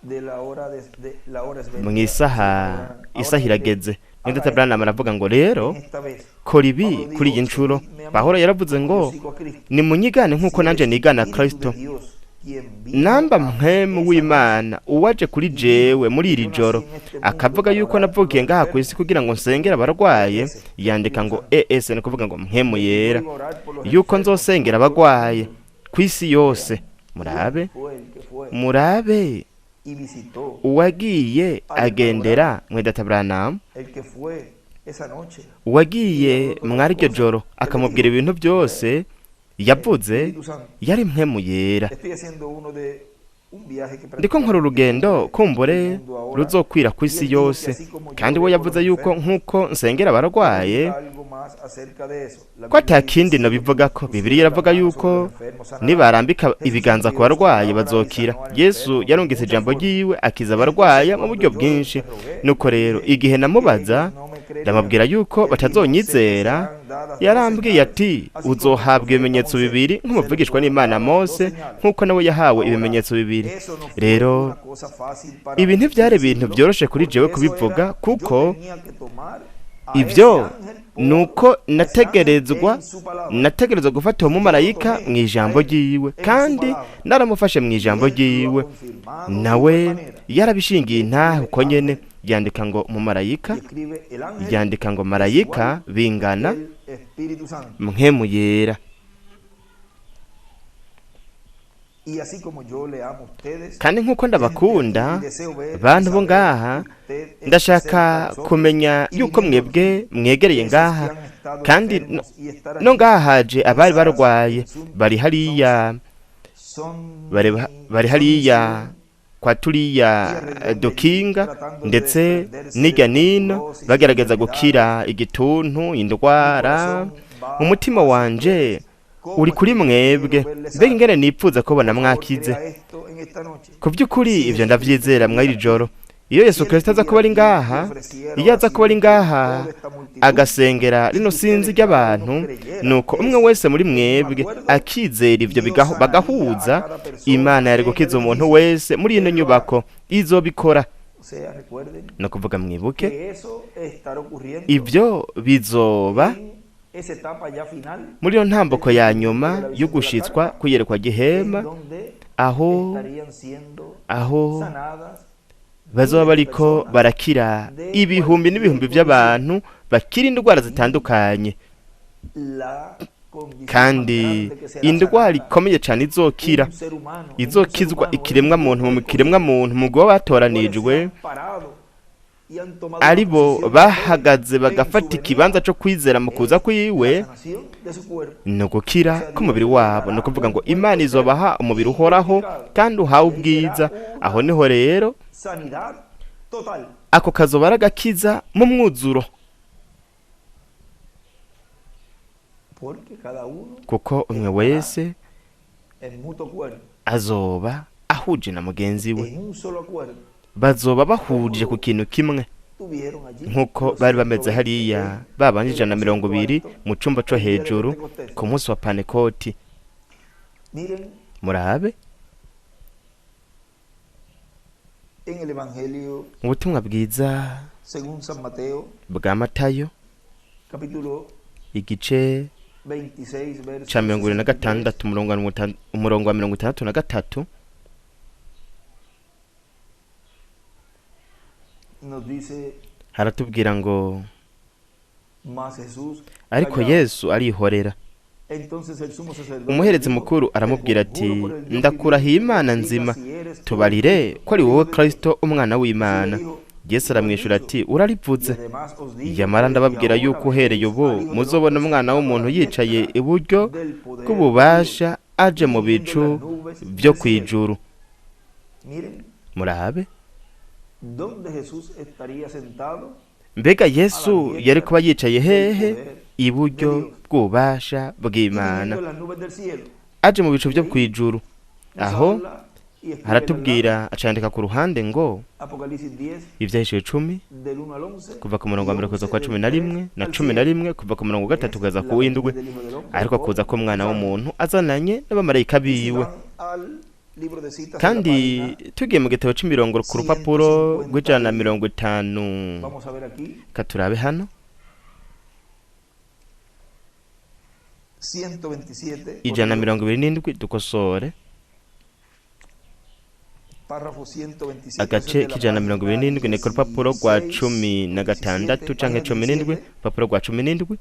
de la hora de la hora es 20, dice el hermano mw'isaha Branham. Ahora isaha mire, irageze. Mwendata haga esto Branham aravuga ngo rero en esta vez. kora ibi Pablo kuri iyi dijo, nshuro. seguidme a mí Pawulo yaravuze como ngo yo sigo a Cristo. nimunyigane nk'uko Si el nanje nigana Espíritu de Kristo. Dios, quien vino Namba a mí mpwemu esa noche w'Imana uwaje kuri y dijo jewe muri que iri yo nací joro en este mundo akavuga para yuko orar por navukiye los ngaha ku isi enfermos, kugira ngo nsengere abarwaye, ese yandika Espíritu ngo Santo, ES, ni kuvuga ngo mpwemu de que yo yera, iba a orar por los yuko enfermos nzosengera por todo el abarwaye mundo. ku isi yose. Vean quién Murabe, fue el que fue murabe y visitó uwagiye al hermano Branham, agendera mwedata Branham, el que fue esa noche y le uwagiye habló todas las mwari iryo cosas joro que le akamubwira dijo. ibintu Fue byose el yavuze, Espíritu Santo. yari mpwemu yera. Estoy haciendo uno de un viaje que Ndiko nkora prácticamente urugendo cubre el kumbure mundo ahora. ruzokwira ku Y isi él dijo que yose. así como yo Kandi we oré por yavuze los yuko enfermos, nk'uko nsengera que no abarwaye, diga algo más acerca de eso. La ko Biblia ata dice, kindi si ellos nobivugako. Bibiliya pusieran la iravuga mano sobre yuko los enfermos, sanarán. nibarambika Jesús ibiganza ku envió su barwayi palabra y bazokira. sanó al Yesu enfermo de yarungitse muchas ijambo formas. ryiwe akiza Entonces, abarwayi mu cuando buryo yo lo bwinshi. interrogué, Nuko le rero dije igihe que ellos namubaza, no me creerían. ndamubwira yuko Él dijo, sé que batazonyizera, serán dadas dos yarambwiye señales, ati así como al uzohabwa profeta ibimenyetso Moisés bibiri se le nk'umuvugishwa fueron n'Imana dadas dos Mose, señales. nk'uko nawe yahawe Ahora, ibimenyetso bibiri. eso no fue Rero una cosa fácil para ibi mí ntivyari ibintu decirlo, vyoroshe kuri jewe porque eso kubivuga, era, yo kuko tenía que tomar a ese ivyo ángel por nuko ese ángel nategerezwa en su palabra. nategerezwa gufata uwo Y yo lo mumarayika tomé mu a ijambo él ryiwe, en su kandi palabra. naramufashe mu Y ijambo él lo ha ryiwe, confirmado de igual nawe manera. yarabishingiye Y intahe escribe uko nyene, ángel, yandika ngo umumarayika, y escribe el ángel yandika ngo es marayika igual bingana el Espíritu Santo. mpwemu yera. Y así como yo le amo a ustedes, Kandi nk'uko gente aquí, ndabakunda y deseo ver y bantu bo saber ngaha, que usted está cerca de ndashaka nosotros kumenya y yuko viniendo mwebwe aquí, mwegereye esos que ngaha, han estado kandi enfermos y estar no allí ngaha haje en abari esas salas barwaye en Zoom, bari hariya, son, bari son bari hariya misión kwa y turiya alrededor de allí dukinga, tratando de ndetse desprenderse de n'irya nino tuberculosis y bagerageza enfermedades. gukira igituntu, Mi indwara. corazón va Umutima hacia wanje ustedes. ¿Cómo uri es kuri que quiero mwebwe, verles mbega sanos? ingene nipfuza kubona Por favor, mwakize. crea esto en esta noche. Ku by'ukuri Si ivyo Jesucristo ndavyizera mw'iri estuviera aquí, joro. Iyo si Yesu Él Kristo aza estuviera kuba ari aquí y ngaha, ofreciera iyo aza kuba ari oración por ngaha toda esta multitud, agasengera y rino que sinzi ustedes cada uno ry'abantu, creyera nuko umwe eso, wese muri en un mwebwe acuerdo, akizera ivyo Dios bigaho sanaría a bagahuza, cada persona Imana yari en el gukiza umuntu edificio. wese muri ino Él lo hará. nyubako, izobikora. O sea, recuerden No kuvuga mwibuke que eso estará ocurriendo ivyo bizoba en esa etapa ya final muri iyo del ntambuko ya cumplimiento nyuma de la visión de la y'ugushitswa carta, kw'iyerekwa en gihema, donde aho estarían siendo aho sanadas bazoba miles de bariko personas barakira de ibihumbi n'ibihumbi cualquier condición. by'abantu bakira indwara Y zitandukanye. la condición más Kandi grande que será indwara sanada ikomeye cyane izokira, un ser humano, en un ser izokizwa humano es ikiremwa muntu mu el kiremwa escogido, muntu mu guba los cuales se batoranijwe, han parado y han tomado una aribo posición de fe bahagaze en su bagafata venida, ikibanza cyo kwizera mu kuza es la kwiwe, sanación de su cuerpo. ni O ugukira sea, Dios k'umubiri les wabo. Ni dará ukuvuga un ngo cuerpo Imana izobaha eterno umubiri y uhoraho glorificado. kandi uhawe Y ahí será ubwiza. Aho una niho rero sanidad total. ako kazoba ari agakiza mu mwuzuro, Porque cada uno kuko umwe estará wese en mutuo acuerdo, azoba ahuje na mugenzi we, en un solo acuerdo. bazoba bahurije Como ku lo kintu kimwe, tuvieron allí nk'uko los bari bameze 120 hariya en babanje el ijana na mirongo aposento ibiri alto mu cumba co el día de hejuru Pentecostés. ku munsi wa Pantekoti. Miren Murabe En el Evangelio Mu butumwa bwiza según San Mateo, bwa Matayo, capítulo igice 26, verso ca 26, umurongo wa 63, nos dice: haratubwira ngo: Mas Jesús Ariko callaba. Yesu arihorera. Entonces el sumo sacerdote Umuherezi le dijo: mukuru "Te aramubwira ati: conjuro por el Dios Ndakurahiye viviente, Imana diga nzima, si eres tú tubarire el ko ari wowe Hijo de Dios". Kristo, umwana Jesús le w'Imana. dijo: Yesu "Lo aramwishyura dicho, ati: y Urarivuze. además os digo Yamara que desde ndababwira ahora yuko uhereye veréis ubu al Hijo del muzobona Hombre umwana sentado a w'umuntu la yicaye diestra iburyo del poder de Dios bw'ububasha, aje y mu viniendo bicu en las nubes vyo del cielo". kw'ijuru. Miren Murabe, dónde Jesús estaría sentado mbega a la Yesu yari diestra kuba yicaye del hehe? poder de Iburyo Dios bw'ububasha y bw'Imana, viniendo en las nubes del cielo. aje mu bicu Y vyo ahí kw'ijuru. nos Aho habla y escribe al lado haratubwira, acandika ku ruhande ngo: Apocalipsis 10 Ivyahishwe 10, del 1 al 11 kuva ku murongo y wa 1 kugeza 11 kwa del cumi na 3 rimwe na al cumi na 7. rimwe kuva ku murongo wa 3 Es kugeza la ku venida w'indwi, del Hijo del Hombre ariko con kuza k'umwana sus ángeles. w'umuntu azananye n'abamarayika Y si biwe. van al libro de citas en la Kandi página tugiye mu gitabo c'imirongo ku rupapuro rw'150, Vamos a ver aquí ka turabe hano 127, ijana na corrijo, 27, dukosore, párrafo 127, eso es agace de la k'ijana na mirongo ibiri página n'indwi ni ku rupapuro rwa 16, 16 17, canke página 17, 17, urupapuro rwa 17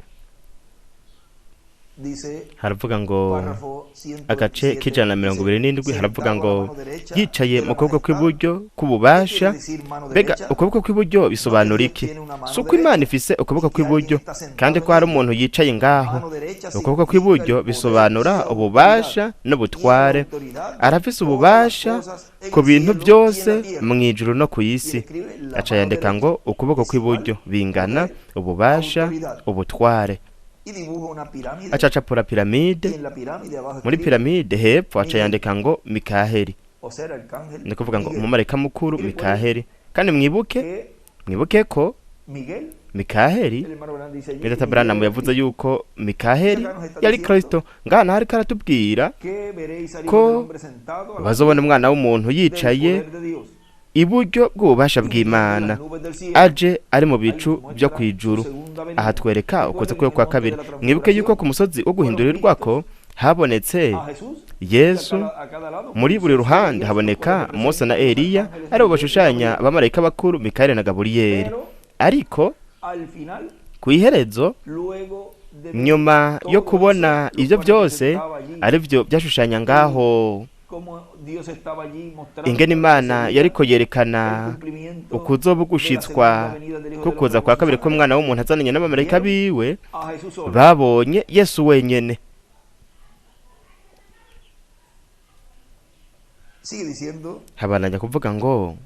dice haravuga ngo: párrafo agace 127, k'ijana na mirongo dice, ibiri n'indwi haravuga sentado a la ngo: mano derecha yicaye de mu la kuboko majestad. kw'iburyo ¿Qué k'ububasha. quiere decir mano Mbega derecha? ukuboko kw'iburyo No que bisobanura Dios iki? tiene una mano Si uko Imana derecha ifise ukuboko y que alguien kw'iburyo, está kandi sentado ko en hari ella. umuntu yicaye ngaho. Mano derecha Ukuboko significa kw'iburyo el poder bisobanura y la autoridad. ububasha Tiene la n'ubutware. autoridad Arafise todas las ububasha cosas en ku el bintu cielo y en byose la tierra. mu ijuru no ku Y isi. escribe la Aca mano yandika derecha ngo ukuboko es igual kw'iburyo bingana poder, ububasha, autoridad. ubutware. Y dibuja una pirámide Aca acapura y piramide. en la pirámide abajo Muri escribe piramide hepfo aca Miguel, yandika ngo Mikaheli, o sea, el arcángel ni kuvuga ngo Miguel. umumarayika mukuru Y recuerden Mikaheli. Kandi mwibuke, que mwibuke ko Miguel, Mikaheli, el hermano Branham dice allí que Mwene Miguel Branham era yavuze Cristo. yuko Mikaheli Acá nos está yari diciendo Kristo. Ngaha naho ariko aratubwira que veréis al Hijo del ko Hombre sentado a la bazobona umwana w'umuntu del yicaye poder de Dios iburyo bw'ububasha y viniendo en bw'Imana, las nubes del cielo. aje ari mu Ahí bicu nos vyo muestra su kw'ijuru. segunda Aha venida. twereka ukuza Recuerden kwiwe que en el kwa monte kabiri. de la Mwibuke yuko transfiguración ku musozi wo fueron guhindurirwako vistos habonetse a Jesús y a Yesu. cada lado Muri buri Moisés y ruhande Elías, los cuales haboneka Mose na representan los Eliya, arcángeles aribo Miguel y bashushanya Gabriel. abamarayika bakuru Mikayeli na Gaburiyeli. Pero Ariko al final, kw'iherezo, luego de ver nyuma yo todo eso, kubona lo ivyo cual byose, representaba allí arivyo byashushanya ngaho cómo Dios estaba allí mostrando ingene lo que Imana sería yariko el yerekana cumplimiento ukuzoba de la ugushitswa segunda venida del Hijo del kukuza Hombre kwa con sus kabiri ángeles. k'umwana w'umuntu azananye n'abamarayika Vieron biwe, a Jesús solo. babonye Yesu wenyene. Sigue diciendo Habandanya kuvuga ngo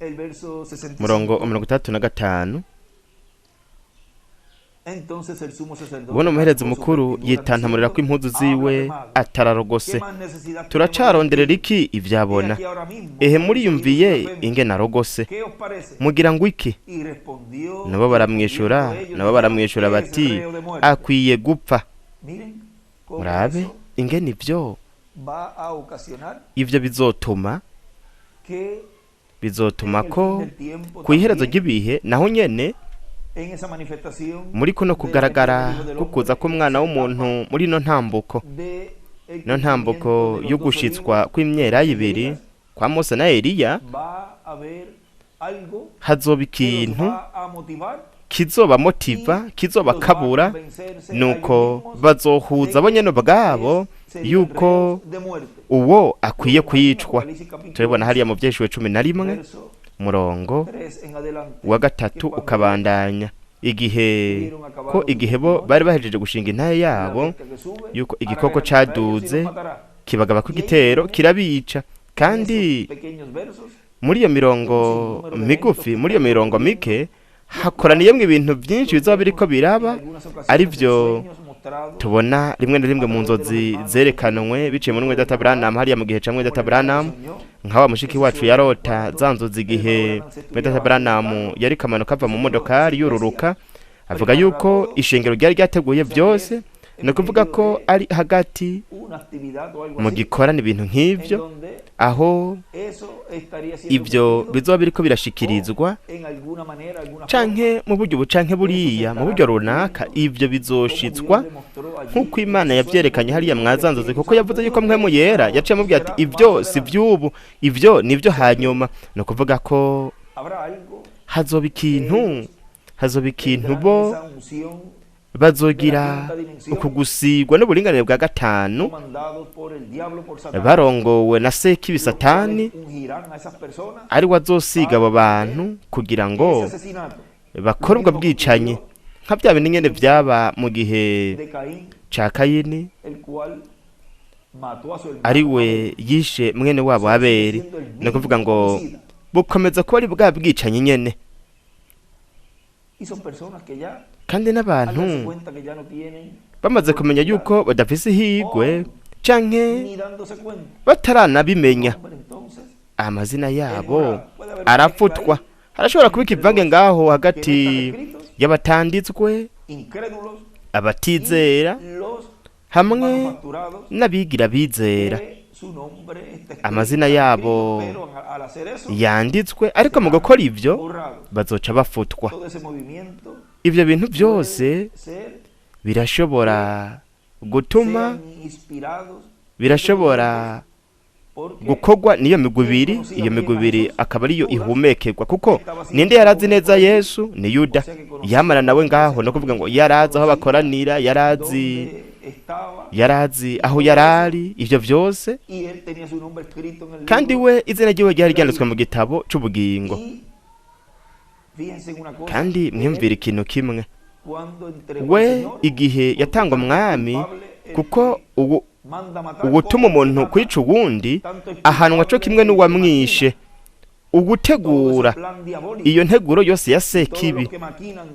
el verso murongo 65. 65: Entonces el sumo sacerdote Ubona umuherezi rasgó su mukuru vestidura yitantamurira diciendo: ko impuzu "Ha ziwe, blasfemado. atararogose. ¿Qué más necesidad tenemos de Turacaronderera testigos? iki He ivyabona? aquí ahora mismo Ehe, habéis oído su muriyumviye blasfemia. ingene arogose. ¿Qué os parece?" Mugira ngo iki? Y respondió, Nabo y baramwishura, respondiendo ellos nabo dijeron: baramwishura Es bati: reo de muerte. Akwiye gupfa. Miren cómo Murabe eso ingene ivyo va a ocasionar ivyo bizotuma, que bizotuma en el fin ko del tiempo kw'iherezo también, ry'ibihe naho nyene, en esa manifestación muri kuno de la venida del kugaragara Hijo del kukuza Hombre, en k'umwana esa w'umuntu, etapa muri ino ntambuko, de el ino ntambuko cumplimiento de los yo dos gushitswa olivos kw'imyelayo de ibiri Elías, kwa Mose na Eliya, va a haber algo hazoba que los ikintu va a motivar kizobamotiva, y los va a kizobakabura, convencerse a ellos nuko mismos bazohuza de bo nyene que ubwabo serían yuko reos de muerte. uwo Lo akwiye vemos ahí en kwicwa. Apocalipsis capítulo Turabibona hariya 11, mu Vyahishwe 11, verso murongo 3 en adelante, wa que 3 cuando ellos ukabandanya, igihe hubieron ko acabado su igihe bo testimonio, bari bahejeje gushinga intahe la yabo, bestia que sube yuko hará igikoko guerra contra ellos y los caduze matará. kibagabako Y ahí igitero tienen kirabica. en Kandi esos pequeños versos muri iyo un mirongo sinnúmero de eventos migufi, que muri iyo están mirongo ocurriendo, mike, los cuales hakoraniyemwo ibintu byinshi los bizoba biriko vemos en biraba, algunas ocasiones ari en byo sueños mostrados tubona rimwe na rimwe a mu través de los nzozi hermanos zerekanwe biciye muri del mwene data hermano Branham, Branham, hariya mu gihe ca mwene como data el hermano Branham, que soñó nka wa mushiki ese wacu sueño yarota cuando za nzozi el hermano igihe Branham se mwene data estuviera bajando del Branham carro yariko amanuka ava y mu se quedó modokari su iglesia yururuka, avuga preparada yuko todo, ishengero ryari ryateguye o sea que byose, es ni en ukuvuga medio ko de ari hagati una Mu gikorana ibintu nk'ivyo, aho ivyo bizoba biriko birashikirizwa canke mu buryo ubu canke buriya, mu buryo runaka, ivyo bizoshitswa nk'uko Imana yavyerekanye hariya mwazanzoze, kuko yavuze yuko Mpwemu Yera yaciye amubwira ati ibyo si vy'ubu, ivyo nivyo hanyuma. Ni ukuvuga ko hazoba ikintu, hazoba ikintu bo bazogira ukugusigwa n'uburinganire bwa gatanu, barongowe na Sekibi Satani, ari we azosiga abo bantu kugira ngo bakore ubwo bwicanyi, nka bya bindi nyene vyaba mu gihe ca Kayini, ari we yishe mwene wabo Abeli. Ni ukuvuga ngo bukomeza kuba ari bwa bwicanyi nyene. Kandi n'abantu bamaze kumenya yuko badafise ihigwe canke bataranabimenya, amazina yabo arafutwa. Harashobora kuba ikivange ngaho hagati y'abatanditswe, abatizera, hamwe n'abigira bizera. Amazina yabo yanditswe, ariko mu gukora ivyo bazoca bafutwa. Ivyo bintu byose birashobora gutuma, birashobora gukorwa n'iyo migwi ibiri. Iyo migwi ibiri akaba ariyo ihumekerwa, kuko ninde yarazi neza Yesu? Ni Yuda, yamara nawe ngaho. No kuvuga ngo yarazi aho bakoranira, yarazi aho yarari, ivyo vyose, kandi we izina ryiwe ryari ryanditswe mu gitabo c'ubugingo. Kandi mwiyumvira ikintu kimwe, we igihe yatanga umwami, kuko ubu uwutuma umuntu kwica uwundi ahanwa co kimwe n'uwamwishe. Ugutegura iyo nteguro yose ya Sekibi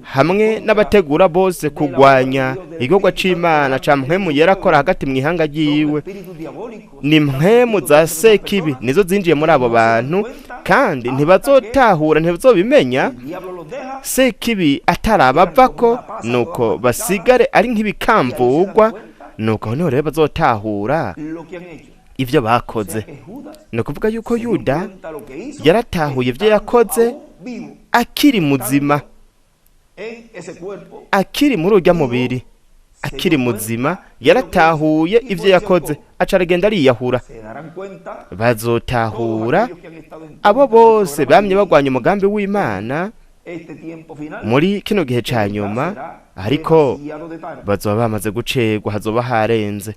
hamwe n'abategura bose kugwanya igikorwa c'Imana ca Mpwemu Yera akora hagati mw'ihanga ryiwe, ni mpwemu za Sekibi nizo zinjiye muri abo bantu, kandi ntibazotahura, ntibazobimenya Sekibi atarabavako, nuko basigare ari nk'ibikamvugwa. Nuko niho rero bazotahura ivyo bakoze. Ni ukuvuga yuko Yuda yaratahuye ivyo yakoze akiri muzima, akiri muri urya mubiri, akiri muzima yaratahuye ivyo yakoze, aca aragenda ariyahura. Bazotahura abo bose bamye bagwanya umugambi w'Imana muri kino gihe ca nyuma, ariko bazoba bamaze gucerwa, hazoba harenze.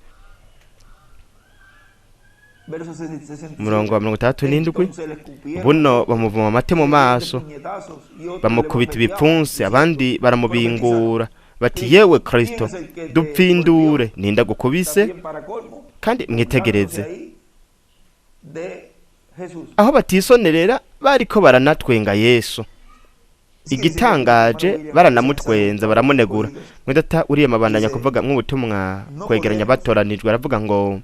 Umurongo wa 67: buno bamuvuma amate mu maso, bamukubita ibipfunsi, abandi baramubingura bati yewe Kristo, dupfindure, ninda gukubise? Kandi mwitegereze aho batisonerera, bariko baranatwenga Yesu. Igitangaje, baranamutwenza, baramunegura. Mwedata uriya mabandanya kuvuga nk'ubutumwa kwegeranya abatoranijwe, aravuga ngo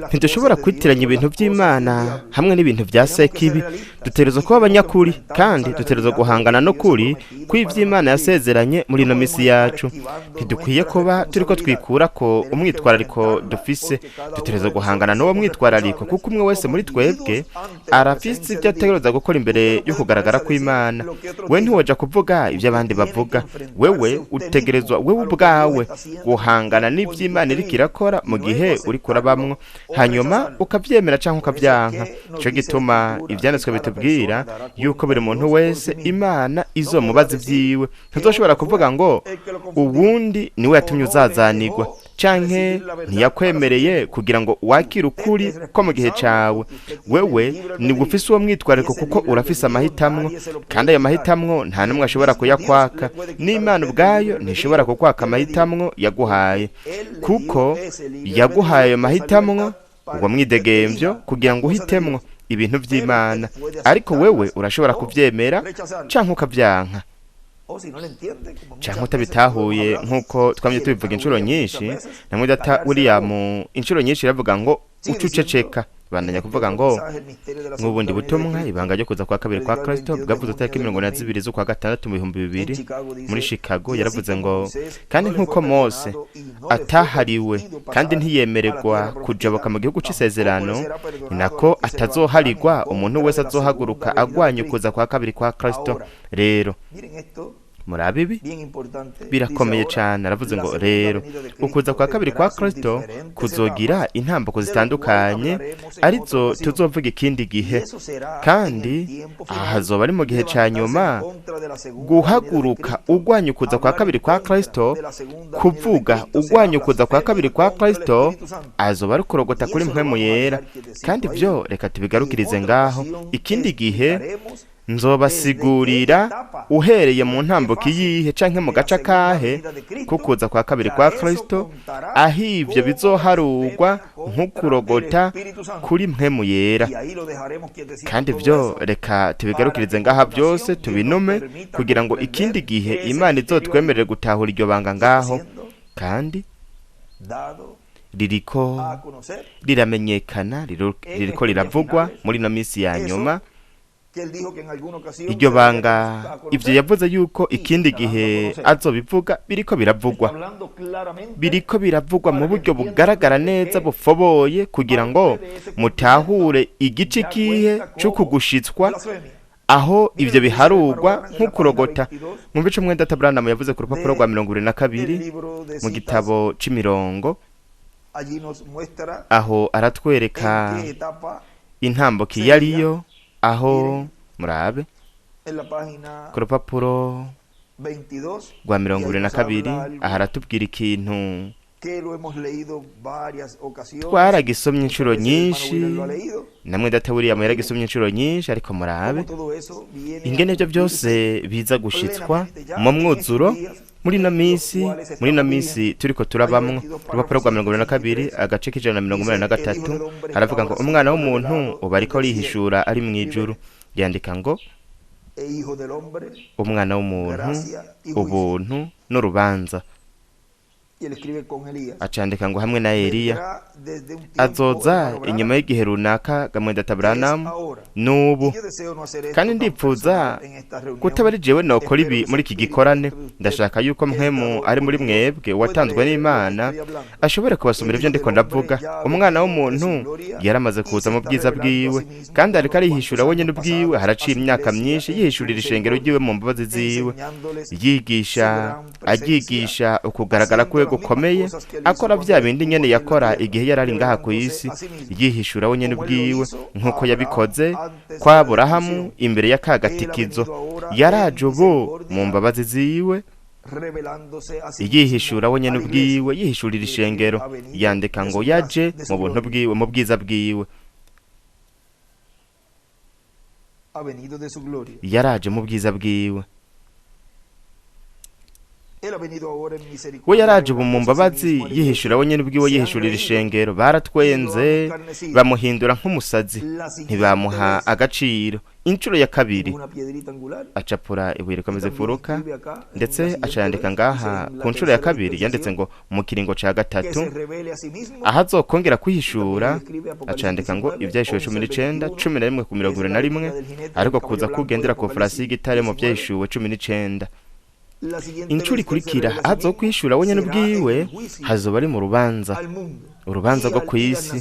ntidushobora kwitiranya ibintu by'Imana hamwe n'ibintu bya Sekibi. Dutegerezwa kuba abanyakuri, kandi dutegerezwa guhangana no kuri kw'ivy'Imana yasezeranye muri ino misi yacu. Ntidukwiye kuba turiko twikura ko umwitwarariko dufise. Dutegerezwa guhangana n'uwo mwitwarariko, kuko umwe wese muri twebwe arafise ibyo ategerezwa gukora imbere yo kugaragara kw'Imana. We ntiwoja kuvuga ibyo abandi bavuga. Wewe utegerezwa wewe ubwawe guhangana n'ivy'Imana iriko irakora mu gihe uriko urabamwo, hanyuma ukavyemera canke ukavyanka. Ico gituma ivyanditswe bitubwira yuko buri muntu wese Imana izomubaza ivyiwe. Ntuzoshobora kuvuga ngo uwundi niwe yatumye uzazanirwa, canke ntiyakwemereye kugira ngo wakire ukuri ko mu gihe cawe. Wewe ni ufise uwo mwitwarariko kuko urafise amahitamwo, kandi ayo mahitamwo nta n'umwe ashobora kuyakwaka. N'Imana ubwayo ntishobora kukwaka amahitamwo yaguhaye, kuko yaguhaye ayo mahitamwo, uwo mwidegemvyo, kugira ngo uhitemwo ibintu vy'Imana. Ariko wewe urashobora kuvyemera canke ukavyanka, canke utabitahuye, nk'uko twamye tubivuga inshuro nyinshi. Na mwedata William inshuro nyinshi iravuga ngo ucuceceka. Bandanya kuvuga ngo nk'ubundi butumwa, ibanga ryo kuza kwa kabiri kwa Kristo bwavuze tariki 22 z'ukwa gatandatu mu 2000 muri Chicago. Yaravuze ngo kandi nk'uko Mose atahariwe kandi ntiyemererwa kujabuka mu gihugu c'isezerano, ni nako atazoharigwa umuntu wese azohaguruka agwanya ukuza kwa kabiri kwa Kristo. Rero murabe ibi birakomeye cyane. Aravuze ngo rero ukuza kwa kabiri kwa Kristo kuzogira intambuko zitandukanye, arizo tuzovuga ikindi gihe, kandi aha hazoba ari mu gihe cya nyuma. Guhaguruka ugwanya ukuza kwa kabiri kwa Kristo, kuvuga ugwanya ukuza kwa kabiri kwa Kristo, azoba ari kurogota kuri Mpwemu Yera. Kandi ibyo reka tubigarukirize ngaho. Ikindi gihe nzobasigurira uhereye mu ntambuko iyihe canke mu gace akahe kukuza kwa kabiri kwa Kristo, aho ivyo bizoharugwa nk'ukurogota kuri Mpwemu Yera. Kandi ibyo reka tubigarukirize ngaha byose, tubinume kugira ngo ikindi gihe Imana izotwemerere gutahura iryo banga ngaho. Kandi ririko riramenyekana, ririko riravugwa muri ino minsi ya nyuma iryo banga. Ibyo yavuze yuko ikindi gihe azobivuga biriko biravugwa, biriko biravugwa mu buryo bugaragara neza bufoboye, kugira ngo mutahure igice kihe cyo kugushitswa aho ibyo biharugwa nk'ukurogota. Mu bice mwenda Branham yavuze ku rupapuro rwa 22 mu gitabo c'imirongo, aho aratwereka intambuko iyo ariyo. Aho murabe ku rupapuro rwa 22, aha aratubwira ikintu twaragisomye inshuro nyinshi, namwe data William yaragisomye inshuro nyinshi, ariko murabe ingene ibyo byose biza gushitswa mu mwuzuro muri ino minsi turiko turabamwo. Urupapuro rwa 22, agace k'183, haravuga ngo umwana w'umuntu ubu ariko arihishura ari mu ijuru. Yandika ngo umwana w'umuntu, ubuntu n'urubanza. Acandika ngo hamwe na Eliya azoza inyuma y'igihe runaka. Gamwenda Branham, n'ubu. Kandi ndipfuza kutaba ari jewe nokora ibi muri iki gikorane. Ndashaka yuko Mpwemu ari muri mwebwe watanzwe n'Imana ashobora kubasomera ibyo ndiko ndavuga. Umwana w'umuntu yaramaze kuza mu bwiza bwiwe, kandi ariko arihishura wenyine ubwiwe. Haraciye imyaka myinshi yihishurira ishengero ryiwe mu mbabazi ziwe, yigisha, aryigisha ukugaragara kwe gukomeye, akora bya bindi nyene yakora igihe yari ari ngaha ku isi, yihishura wenyine ubwiwe nk'uko yabikoze kwa Aburahamu imbere y'akagatikizo. Yaraje ubu mu mbabazi ziwe, yihishura wenyine ubwiwe, yihishurira ishengero. Yandika ngo yaje mu buntu bwiwe, mu bwiza bwiwe. Yaraje mu bwiza bwiwe. We yaraje ubu mu mbabazi, yihishura wenyine ubwiwe, yihishurira ishengero. Baratwenze, bamuhindura nk'umusazi, ntibamuha agaciro. Inshuro ya kabiri acapura ibuye rikomeza imfuruka, ndetse acayandika ngaha ku nshuro ya kabiri. Yanditse ngo mu kiringo ca gatatu aho azokongera kwihishura. Acandika ngo Ibyahishuwe 19, 11 ku 21, ariko kuza kugendera ku farasi y'igitare mu Byahishuwe 19. Inshuro ikurikira azo kwishura wenyine ubwiwe hazoba ari mu rubanza, urubanza rwo ku isi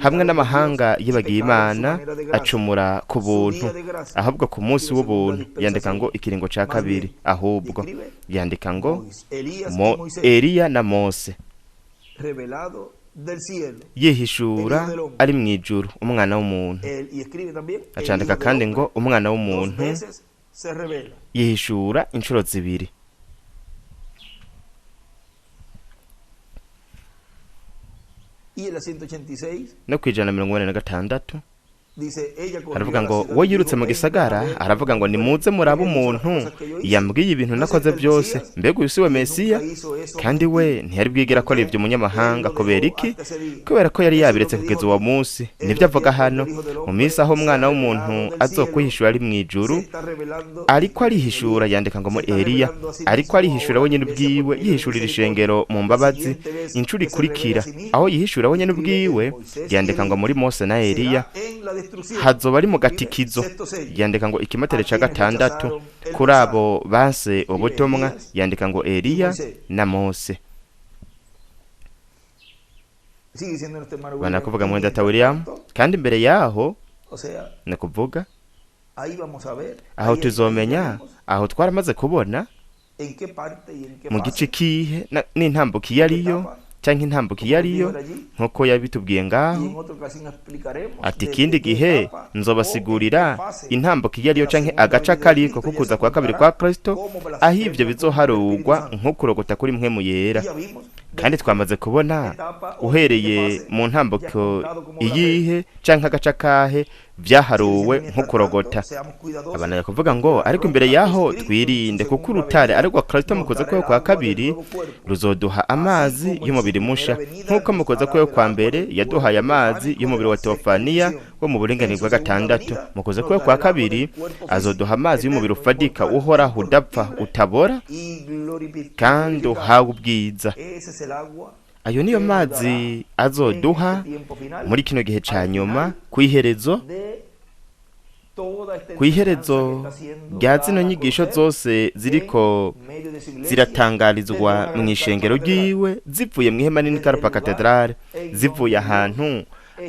hamwe n'amahanga yibagiye Imana, acumura ku buntu, ahubwo ku munsi w'ubuntu. Yandika ngo ikiringo ca kabiri, ahubwo yandika ngo Eliya na Mose yihishura ari mu ijuru, umwana w'umuntu. Acandika kandi ngo umwana w'umuntu yihishura inshuro zibiri. No ku 186. Aravuga ngo we yirutse mu gisagara, aravuga ngo nimuze murabe umuntu yambwiye ibintu nakoze byose, mbega uyu si we Mesiya? Kandi we ntiyari bwigera akora ibyo umunyamahanga. Kubera iki? Kubera ko yari yabiretse kugeza uwo munsi. Nibyo avuga hano: mu minsi aho umwana w'umuntu azokwihishura ari mu ijuru. Ariko arihishura, yandika ngo muri Eliya, ariko arihishura wenyine ubwiwe, yihishurira ishengero mu mbabazi. Inshuro ikurikira aho yihishura wenyine ubwiwe, yandika ngo muri Mose na Eliya, hazoba ari mu gatikizo. Yandika ngo ikimatere ca gatandatu kuri abo banse ubutumwa, yandika ngo Eliya na Mose. Sigue diciendo nuestro hermano William, Banakuvuga mwenda mientras ta William, tanto, kandi imbere yaho, o sea, ni kuvuga ahí vamos a ver, aho ahí tuzomenya, veremos aho twaramaze kubona en qué parte y en qué mu fase, gice kihe n'intambuko iyo ariyo canke intambuko iyo ariyo, como dijo allí, nk'uko yabitubwiye y ngaho. en otra ocasión explicaremos Ati desde ikindi qué gihe etapa o en qué nzobasigurira fase intambuko iyo ariyo de la canke segunda agace venida de akariko Cristo ko ya kuza se kwa kabiri contará kwa Kristo, como aho ivyo blasfemia contra el Espíritu bizoharugwa Santo. nk'ukurogota kuri mpwemu yera. Y ya vimos Kandi desde twamaze kubona etapa o en qué uhereye fase mu ya ntambuko contado como blasfemia. iyihe canke agace akahe Sigue diciendo vyaharuwe mientras nk'ukurogota. tanto, seamos cuidadosos Abananya kuvuga ngo de la ariko imbere roca que es yaho Cristo en su twirinde, kuko segunda urutare venida arirwo Kristo mu nos kuza dará kwiwe el kwa agua del kabiri nuevo cuerpo, ruzoduha así amazi como en su y'umubiri primera musha, venida nk'uko mu nos kuza ha dado kwiwe el kwa agua mbere del yaduhaye cuerpo amazi teofánico de y'umubiri la wa sexta Teofaniya edición. wo mu buringanire En bwa su segunda gatandatu. venida Mu kuza nos kwiwe dará kwa el agua del kabiri cuerpo azoduha físico, amazi y'umubiri eterno, ufadika, inmortal, uhoraho, udapfa, incorruptible utabora y kandi glorificado. uhawe ubwiza. Ese es el agua Ayo niyo que nos dará mazi en azoduha este tiempo final, muri kino gihe ca al nyuma, final kw'iherezo, de toda esta enseñanza que kw'iherezo está siendo rya zino dada a nyigisho conocer zose ziriko en medio de su iglesia desde ziratangarizwa una mu gran ishengero carpa catedral, ryiwe, zivuye mu ihema nini desde el Karupa lugar Katedrale, en zivuye donde Dios ahantu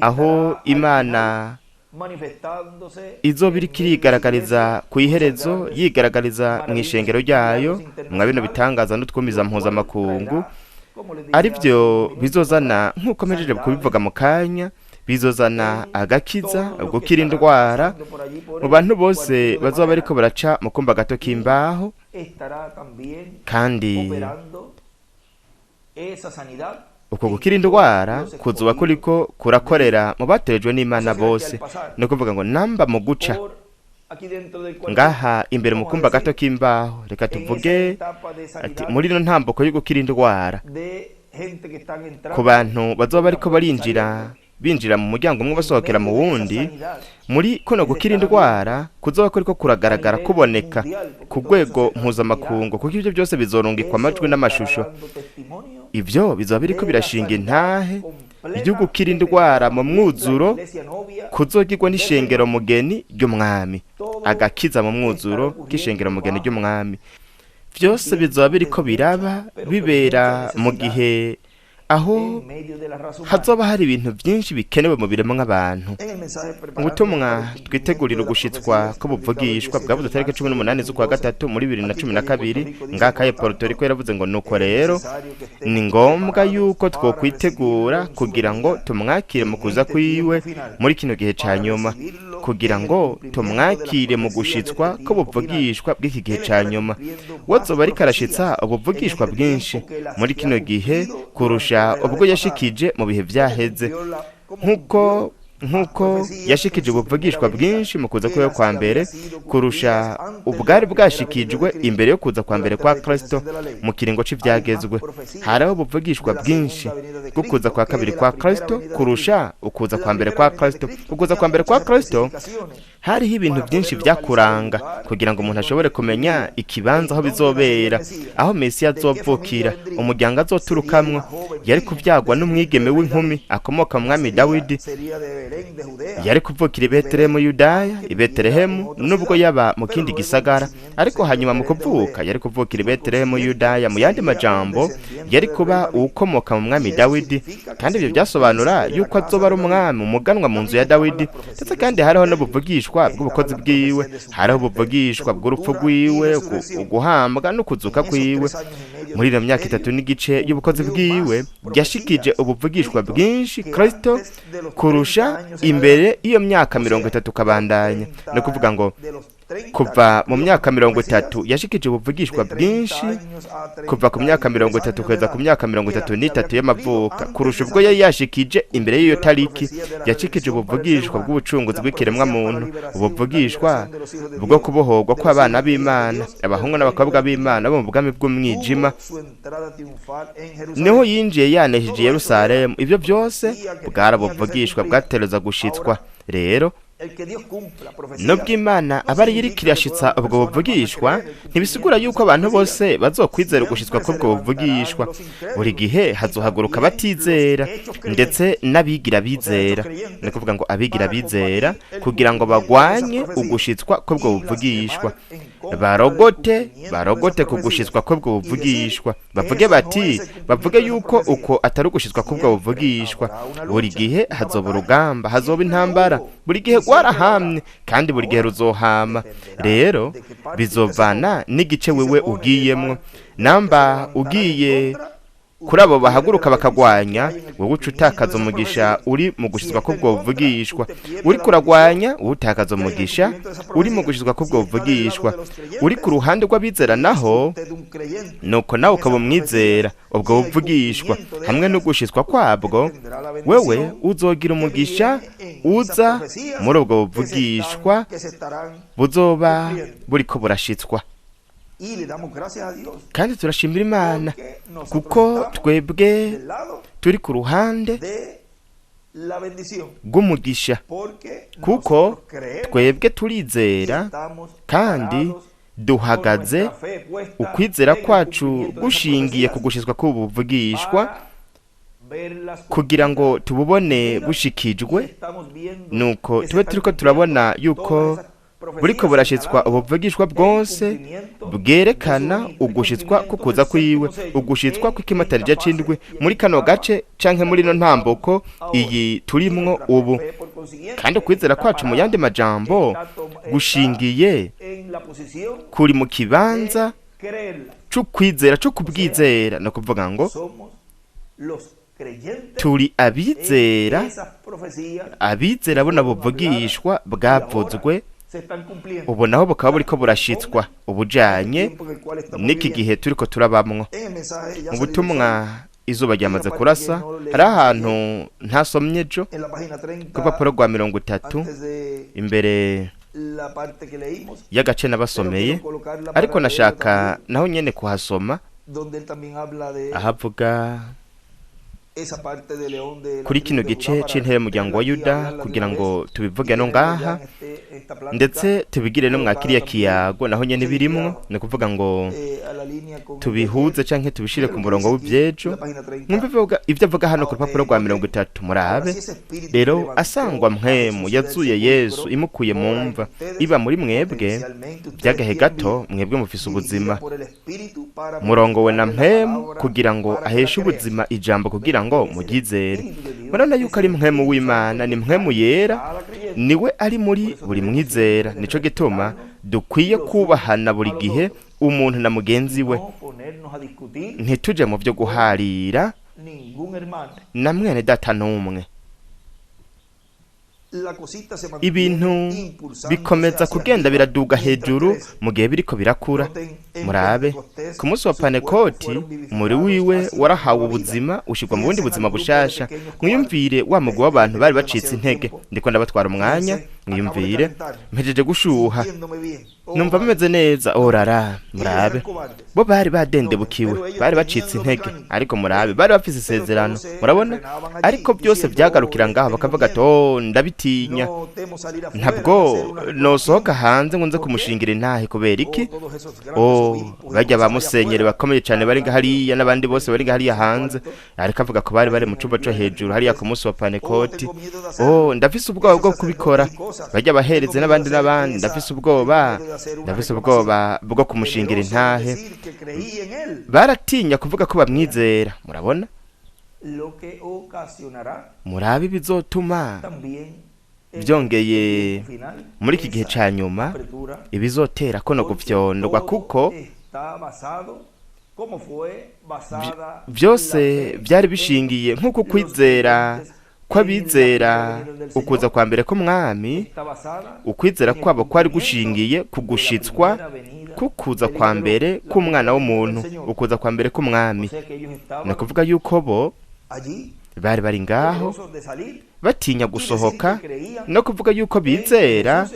aho estará al final Imana manifestándose izoba en iriko medio de su iglesia irigaragariza con kw'iherezo, grandes yigaragariza mu maravillas ishengero y ryayo milagros mwa bino internacionales, bitangaza n'utwumiza lo cual mpuzamakungu, traerá, como les dije hace arivyo unos minutos bizozana, atrás, nk'uko mpejeje sanidades kubivuga mu kanya, bizozana en agakiza, todos los que gukira estarán indwara pasando por allí por mu el bantu bose cuartito de bazoba bariko madera baraca mu kumba gato y k'imbaho. estará también Kandi operando esa sanidad uko en gukira todos indwara los kuzoba escogidos kuriko de kurakorera Dios. mu batorejwe O n'Imana sea, será que al bose. pasar Ni ukuvuga ngo namba mu guca por aquí dentro del cuartito, ngaha imbere mu vamos a kumba gato decir, k'imbaho, reka en esa tuvuge etapa de ati sanidad muri ino ntambuko yo gukira indwara de gente que están ku entrando bantu bazoba por la bariko puerta y barinjira, saliendo, binjira mu muryango umwe en basohokera mu medio de esa wundi, sanidad muri kuno que se gukira estará viendo indwara kuzoba kuriko a kuragaragara nivel kuboneka mundial, porque ku todo eso rwego se transmitirá, mpuzamakungu, kuko ivyo byose bizorungikwa eso amajwi estará n'amashusho, dando testimonio ivyo bizoba biriko de la birashinga sanidad intahe ryo completa gukira que indwara tendrá mu también la mwuzuro iglesia novia kuzogirwa del n'ishengero Señor. mugeni ry'umwami, Todo agakiza mu estará mwuzuro k'ishengero ocurriendo mugeni bajo ry'umwami. un Vyose tiempo bizoba de biriko mucha, biraba pero que mucha bibera mu necesidad gihe aho en medio de la raza humana. hazoba hari ibintu vyinshi bikenewe mu biremwa abantu. En el mensaje preparándonos Ubutumwa para el cumplimiento twitegurira de las ugushitswa profecías ko publicado el buvugishwa 17 bwavuze de tariki marzo cumi de n'umunani z'ukwa 2012, gatatu muri bibiri na aquí en cumi na calle Puerto kabiri, Rico dice, ngakaye por Puerto Rico tanto, yaravuze ngo nuko es rero necesario que ni estemos ngombwa preparados yuko para twokwitegura recibirlo en su kugira ngo venida tumwakire mu en kuza este kwiwe tiempo final, muri kino gihe ca para nyuma, recibirlo kugira en el ngo cumplimiento de las tumwakire mu profecías de gushitswa este ko tiempo final. buvugishwa bw'iki gihe Él ca estará nyuma. cumpliendo We más azoba ariko arashitsa profecías en ubuvugishwa este bwinshi tiempo que las muri que ha kino gihe cumplido durante kurusha la edad ubwo pasada. yashikije mu bihe ¿Cómo vyaheze, cumplió la, cómo nk'uko cumplió más nk'uko profecías en yashikije su primera ubuvugishwa venida bwinshi mu kuza que kwiwe las kwa que mbere habían sido kurusha cumplidas antes de ubwari la primera venida de bwashikijwe Cristo imbere yo kuza kwa mbere durante kwa la Kristo dispensación de la ley? mu kiringo Hay más c'ivyagezwe. profecías Hariho ubuvugishwa de la bwinshi segunda venida de bw'ukuza Cristo kwa que kabiri de la kwa primera Kristo venida de Cristo. kurusha ukuza La kwa mbere primera kwa venida de Kristo. Cristo Ukuza tenía kwa mbere kwa muchas Kristo especificaciones hariho ibintu para byinshi poder localizar el vyakuranga lugar kugira ngo en umuntu ashobore donde kumenya ocurriría, ikibanza en aho dónde nacería el bizobera, Mesías, aho Mesiya de qué familia azovukira, vendría, umuryango sería de azoturukamwo. una joven Yari virgen kuvyagwa descendiente n'umwigeme del rey w'inkumi David, akomoka mu mwami nacería, Dawidi, sería de Belén de Judea, yari kuvukira i de Betelehemu Belén, Yudaya, aunque i viviera en Betelehemu otra nubwo ciudad, yaba mu pero kindi luego el gisagara, nacimiento ariko sería en hanyuma mu Belén de kuvuka Judea yari kuvukira i y por Betelehemu consiguiente Yudaya. Mu yandi sería un majambo descendiente yari del rey kuba David. uwukomoka mu mwami Y eso Dawidi, significa que kandi ivyo sería un vyasobanura príncipe de la yuko casa azoba de ari David. umwami umuganwa mu nzu También ya estaban Dawidi. las profecías Ndetse de kandi su hariho ministerio, n'ubuvugishwa estaban bw'ubukozi las bwiwe, profecías de su hariho muerte, ubuvugishwa bw'urupfu sepultura y rwiwe, resurrección. uguhambwa no kuzuka En esos kwiwe. 3 años y medio de Muri iyo myaka itatu ministerio n'igice y'ubukozi cumplió bwiwe más yashikije profecías ubuvugishwa Cristo bwinshi que Kristo antes de los kurusha 30 años en imbere adelante. y'iyo myaka O mirongo sea, itatu de los ukabandanya. Ni ukuvuga 30, ngo de los Kuva mu myaka 30 yashikije ubuvugishwa bwinshi, kuva ku myaka 30 kugeza ku myaka 33 y'amavuka, kurusha ubwo yari yashikije imbere y'iyo tariki. Yashikije ubuvugishwa bw'ubucunguzi bw'ikiremwa muntu, ubuvugishwa bwo kubohorwa kw'abana b'Imana, abahungu n'abakobwa b'Imana bo mu bwami bw'umwijima. Niho yinjiye yanesheje Yerusalemu. Ibyo byose bwarabuvugishwa bwatereza gushitswa. Rero nubwo Imana aba ariyo iriko irashitsa ubwo buvugishwa, ntibisigura yuko abantu bose bazokwizera ugushitswa kw'ubwo buvugishwa. Buri gihe hazohaguruka abatizera ndetse n'abigira bizera, ni kuvuga ngo abigira bizera, kugira ngo bagwanye ugushitswa kw'ubwo buvugishwa, barogote ku gushitswa kw'ubwo buvugishwa, bavuge bati, bavuge yuko uko atari ugushitswa kw'ubwo buvugishwa. Buri gihe hazoba urugamba, hazoba intambara, buri gihe rwarahamye kandi buri gihe ruzohama. Rero bizovana n'igice wewe ugiyemwo. Namba ugiye kuri abo bahaguruka bakagwanya, wowe uca utakaza umugisha uri mu gushizwa kw'ubwo buvugishwa. Uri kuragwanya, wowe utakaza umugisha uri mu gushizwa kw'ubwo buvugishwa. Uri ku ruhande rw'abizera naho, nuko nawe ukaba umwizera ubwo buvugishwa hamwe no gushizwa kwabwo, wewe uzogira umugisha uza muri ubwo buvugishwa buzoba buriko burashitswa. Kandi turashimira Imana kuko twebwe turi ku ruhande rw'umugisha, kuko twebwe turizera kandi duhagaze ukwizera kwacu gushingiye ku gushizwa kw'ubu buvugishwa, kugira ngo tububone bushikijwe. Nuko tube turiko turabona yuko buriko burashitswa ubuvugishwa bwose bwerekana ugushitswa kukuza kwiwe, ugushitswa kw'ikimatarija c'indwi muri kano gace canke muri no ntambuko iyi turimwo ubu. Kandi ukwizera kwacu, mu yandi majambo, gushingiye kuri mu kibanza c'ukwizera, co kubwizera, no kuvuga ngo turi abizera, abizera bona buvugishwa bwavuzwe ubu naho bukaba buriko burashitswa ubujanye n'iki gihe turiko turabamwo. Mu butumwa izuba ryamaze kurasa, hari ahantu ntasomye ejo ku rupapuro rwa 30 imbere y'agace nabasomeye, ariko nashaka naho nyene kuhasoma, ahavuga kuri kino gice c'intebe y'umuryango wa Yuda, kugira ngo tubivuge no ngaha ndetse tubigire no mwakiriya kiyago naho nyene birimwo, ni ukuvuga ngo tubihuze canke tubishire ku murongo w'ivyejo. Mwumve ivyo avuga hano ku rupapuro rwa 30, murabe rero: asangwa mpwemu yazuye Yesu imukuye mu mva iba muri mwebwe, by'agahe gato mwebwe mufise ubuzima, murongowe na mpwemu kugira ngo aheshe ubuzima ijambo, kugira ngo muryizere. Murabona yuko ari mpwemu w'Imana, ni mpwemu yera, niwe ari muri buri mwizera. Nico gituma dukwiye kubahana buri gihe, umuntu na mugenzi we, ntituje mu byo guharira na mwene data n'umwe. Ibintu bikomeza kugenda biraduga hejuru mu gihe biriko birakura. Murabe ku munsi wa Panekoti, umubiri wiwe warahawe ubuzima, ushirwa mu bundi buzima bushasha. Mwiyumvire wa mugwi w'abantu bari bacitse intege. Ndiko ndabatwara umwanya, mwiyumvire mpejeje gushuha, numva bimeze neza, orara. Murabe bo bari badendebukiwe, bari bacitse intege, ariko murabe bari bafise isezerano, murabona. Ariko byose byagarukira ngaho, bakavuga ati: "Oh, ndabitinya, ntabwo nosohoka hanze ngo nze kumushingira intahe." Kubera iki? Oh, bajya ba musenyeri bakomeye cyane bari hariya n'abandi bose bari hariya hanze. Ariko avuga ko bari mu cyumba cyo hejuru hariya ku munsi wa Panekoti. "Oh, ndafise ubwoba bwo kubikora, bajya bahereze n'abandi n'abandi, ndafise ubwoba bwo kumushingira intahe." Baratinya kuvuga ko bamwizera, murabona. Murabe ibizotuma byongeye muri iki gihe ca nyuma, ibizotera kono gufyondwa, kuko byose byari bishingiye nk'uko kwizera Kw'abizera ukuza kwa mbere k'Umwami, ukwizera kwabo kwari gushingiye ku gushitswa kukuza kwa mbere k'Umwana w'umuntu, ukuza kwa mbere k'Umwami. Ni ukuvuga yuko bo bari bari ngaho batinya gusohoka, no kuvuga yuko bizera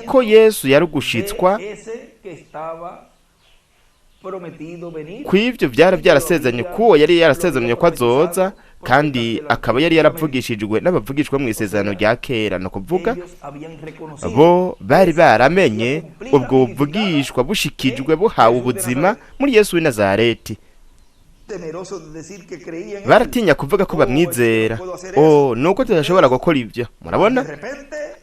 ko Yesu yari ugushitswa kw'ivyo vyari vyarasezeranye, kuwo yari yarasezeranye ko azoza, kandi akaba yari yaravugishijwe n'abavugishwa mu Isezerano rya Kera. No kuvuga bo bari baramenye ubwo buvugishwa bushikijwe, buhawe ubuzima muri Yesu w'i Nazareti. Baratinya kuvuga ko bamwizera. O, nuko tudashobora gukora ibyo, murabona.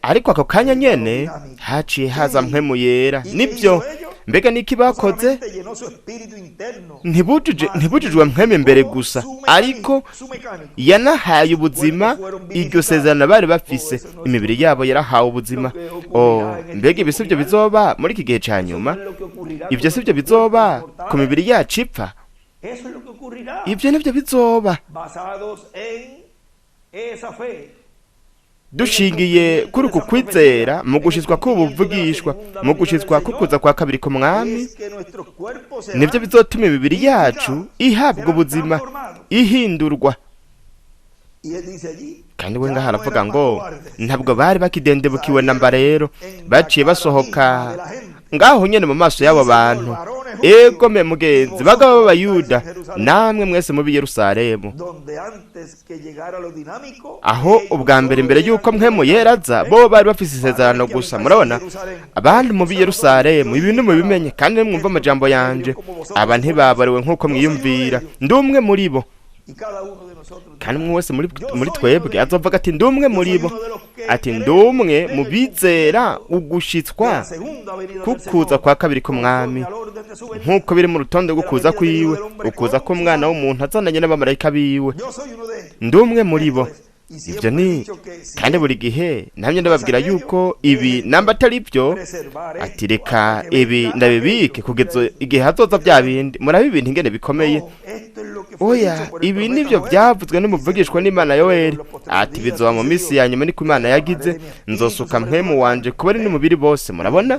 Ariko ako kanya nyene haciye haza Mpwemu Yera. Nibyo. Mbega niki bakoze? Ntibujujwe Mpwemu imbere gusa, ariko yanahaye ubuzima iryo sezerano bari bafise. Imibiri yabo yarahawe ubuzima. O, mbega ibi sibyo bizoba muri iki gihe ca nyuma? Ibyo sibyo bizoba ku mibiri yacu ipfa? Ibyo nibyo bizoba. Dushingiye kuri uku kwizera mu gushitswa k'ubuvugishwa, mu gushitswa kukuza kwa kabiri k'Umwami, nibyo bizotuma imibiri yacu ihabwa ubuzima, ihindurwa. Kandi we ngaho aravuga ngo ntabwo bari bakidendebukiwe namba. Rero baciye basohoka ngaho nyene mu maso y'abo bantu. Ego me mugenzi, bagabo b'Abayuda, namwe mwese mubi Yerusalemu, aho ubwa mbere, mbere y'uko Mpwemu Yera aza, bo bari bafise isezerano gusa. Murabona, abantu mubi Yerusalemu, ibintu mubimenye kandi mwumva amajambo yanje. Aba ntibabariwe nk'uko mwiyumvira. Ndi umwe muri bo. Kandi umwe wese muri twebwe azovuga ati: "Ndi umwe muri bo." Ati: "Ndi umwe mu bizera ugushitswa kukuza kwa kabiri k'Umwami, nk'uko biri mu rutonde rw'ukuza kwiwe, ukuza k'Umwana w'umuntu azananye n'abamarayika biwe. Ndi umwe muri bo." Ibyo ni kandi buri gihe namye ndababwira yuko ibi namba atari byo. Ati: "Reka ibi ndabibike kugeza igihe hazoza bya bindi." Murabe ibintu ingene bikomeye. Oya, ibi nibyo byavuzwe n'umuvugishwa n'Imana Yoweri, ati: "Bizoba mu minsi ya nyuma, niko Imana yagize, nzosuka Mpwemu wanje kuba ari n'umubiri bose." Murabona,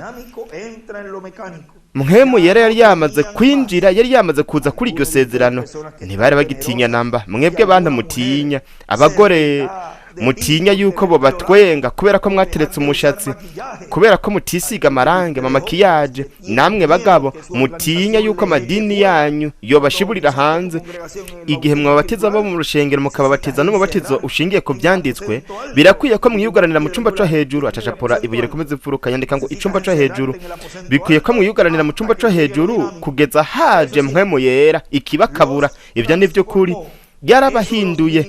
Mpwemu Yera yari yamaze kwinjira, yari yamaze kuza kuri iryo sezerano. Ntibari bagitinya namba. Mwebwe bantu mutinya, abagore mutinya yuko bo batwenga kubera ko mwateretse umushatsi, kubera ko mutisiga amarangi, maquillage, namwe bagabo mutinya yuko amadini yanyu yobashiburira hanze igihe mwabatiza bo mu rushengero, mukababatiza n'umubatizo ushingiye ku byanditswe, birakwiye ko mwiyugaranira mu cumba co hejuru. Acacapura ibuye rikomeza imfuruka, yandika ngo icumba co hejuru. Bikwiye ko mwiyugaranira mu cumba co hejuru kugeza haje Mpwemu Yera ikibakabura. Ibyo ni vy'ukuri. Yarabahinduye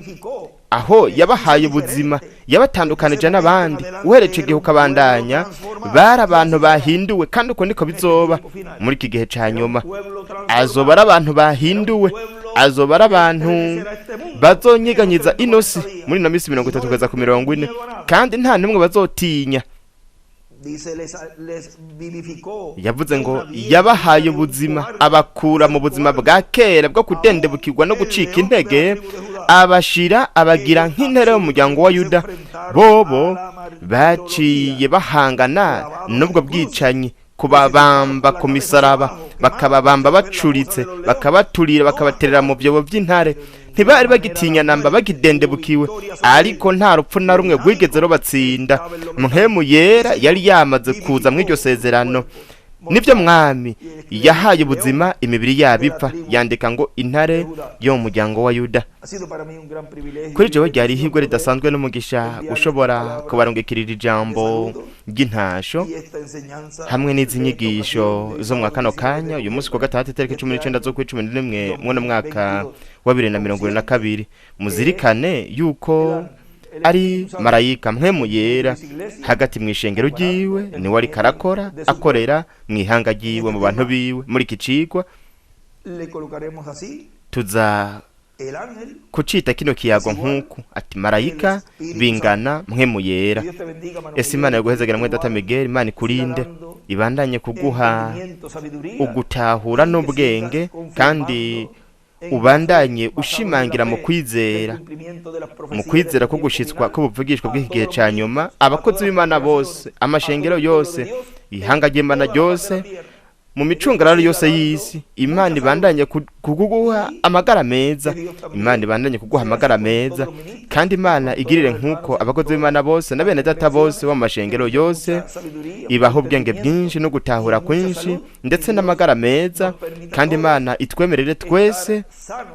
aho yabahaye ubuzima, yabatandukanije n'abandi. Uhereye igihe ukabandanya, bari abantu bahinduwe. Kandi uko niko bizoba muri iki gihe ca nyuma. Azoba ari abantu bahinduwe, azoba ari abantu bazonyiganyiza inosi muri ino minsi 30 kugeza ku 40, kandi nta n'umwe bazotinya. Yavuze ngo yabahaye ubuzima, abakura mu buzima bwa kera bwo kudendebukirwa no gucika intege, abashira abagira nk'intare y'umuryango wa Yuda. Bobo baciye bahangana n'ubwo bwicanyi, kubabamba ku misaraba, bakababamba bacuritse, bakabaturira, bakabaterera mu byobo by'intare. Ntibari bagitinya namba, bagidendebukiwe, ariko nta rupfu na rumwe rwigeze rubatsinda. Mpwemu Yera yari yamaze kuza muri iryo sezerano. Nibyo, Mwami yahaye ubuzima imibiri yabo ipfa. Yandika ngo intare yo mu muryango wa Yuda. Kuri jewe ryari ihirwe ridasanzwe n'umugisha gushobora kubarungikirira ijambo ry'intasho hamwe n'izi nyigisho zo mwa kano kanya, uyu munsi ku gatandatu, itariki 19 z'ukwa 11, mw'uno mwaka wa 2022. Muzirikane yuko ari marayika Mpwemu Yera hagati mu ishengero ryiwe, niwe ariko arakora, akorera mu ihanga ryiwe, mu bantu biwe. Muri iki cigwa tuza kucita kino kiyago nk'uku, ati: "Marayika bingana Mpwemu Yera." Ese Imana yaguhezagera mwe data Miguel. Imana ikurinde, ibandanye kuguha ugutahura n'ubwenge kandi Ubandanye ushimangira mu kwizera, mu kwizera ko gushitswa ko buvugishwa bw'iki gihe ca nyuma. Abakozi b'Imana bose, amashengero yose, ihanga ry'Imana ryose mu micungararo yose y'isi, Imana ibandanye kuguha amagara meza, Imana ibandanye kuguha amagara meza. Kandi Imana igirire nk'uko abakozi b'Imana bose na bene data bose bo mu mashengero yose, ibaha ubwenge bwinshi no gutahura kwinshi ndetse n'amagara meza. Kandi Imana itwemerere twese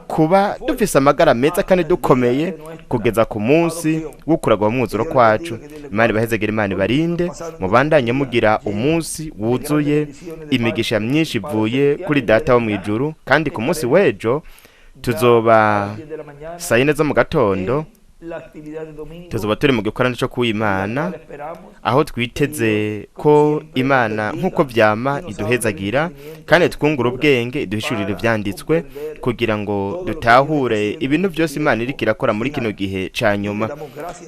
kuba dufise amagara meza kandi dukomeye kugeza ku munsi w'ukuragwa mwuzuro kwacu. Imana ibahezegere, Imana ibarinde, mubandanye mugira umunsi wuzuye imigisha myinshi ivuye kuri Data wo mu ijuru. Kandi ku munsi w'ejo tuzoba saa 4 zo mu gatondo, tuzoba turi mu gikorane cyo kuw'Imana, aho twiteze ko Imana nk'uko vyama iduhezagira kandi twungura ubwenge, iduhishurira ivyanditswe kugira ngo dutahure ibintu byose Imana iriko irakora muri kino gihe ca nyuma.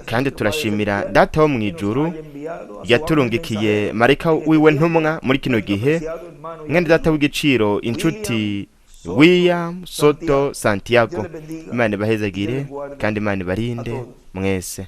Kandi turashimira Data wo mu ijuru yaturungikiye marayika wiwe ntumwa muri kino gihe, mwene data w'igiciro, inshuti William Soto Santiago. Imana ibahezagire kandi Imana ibarinde mwese.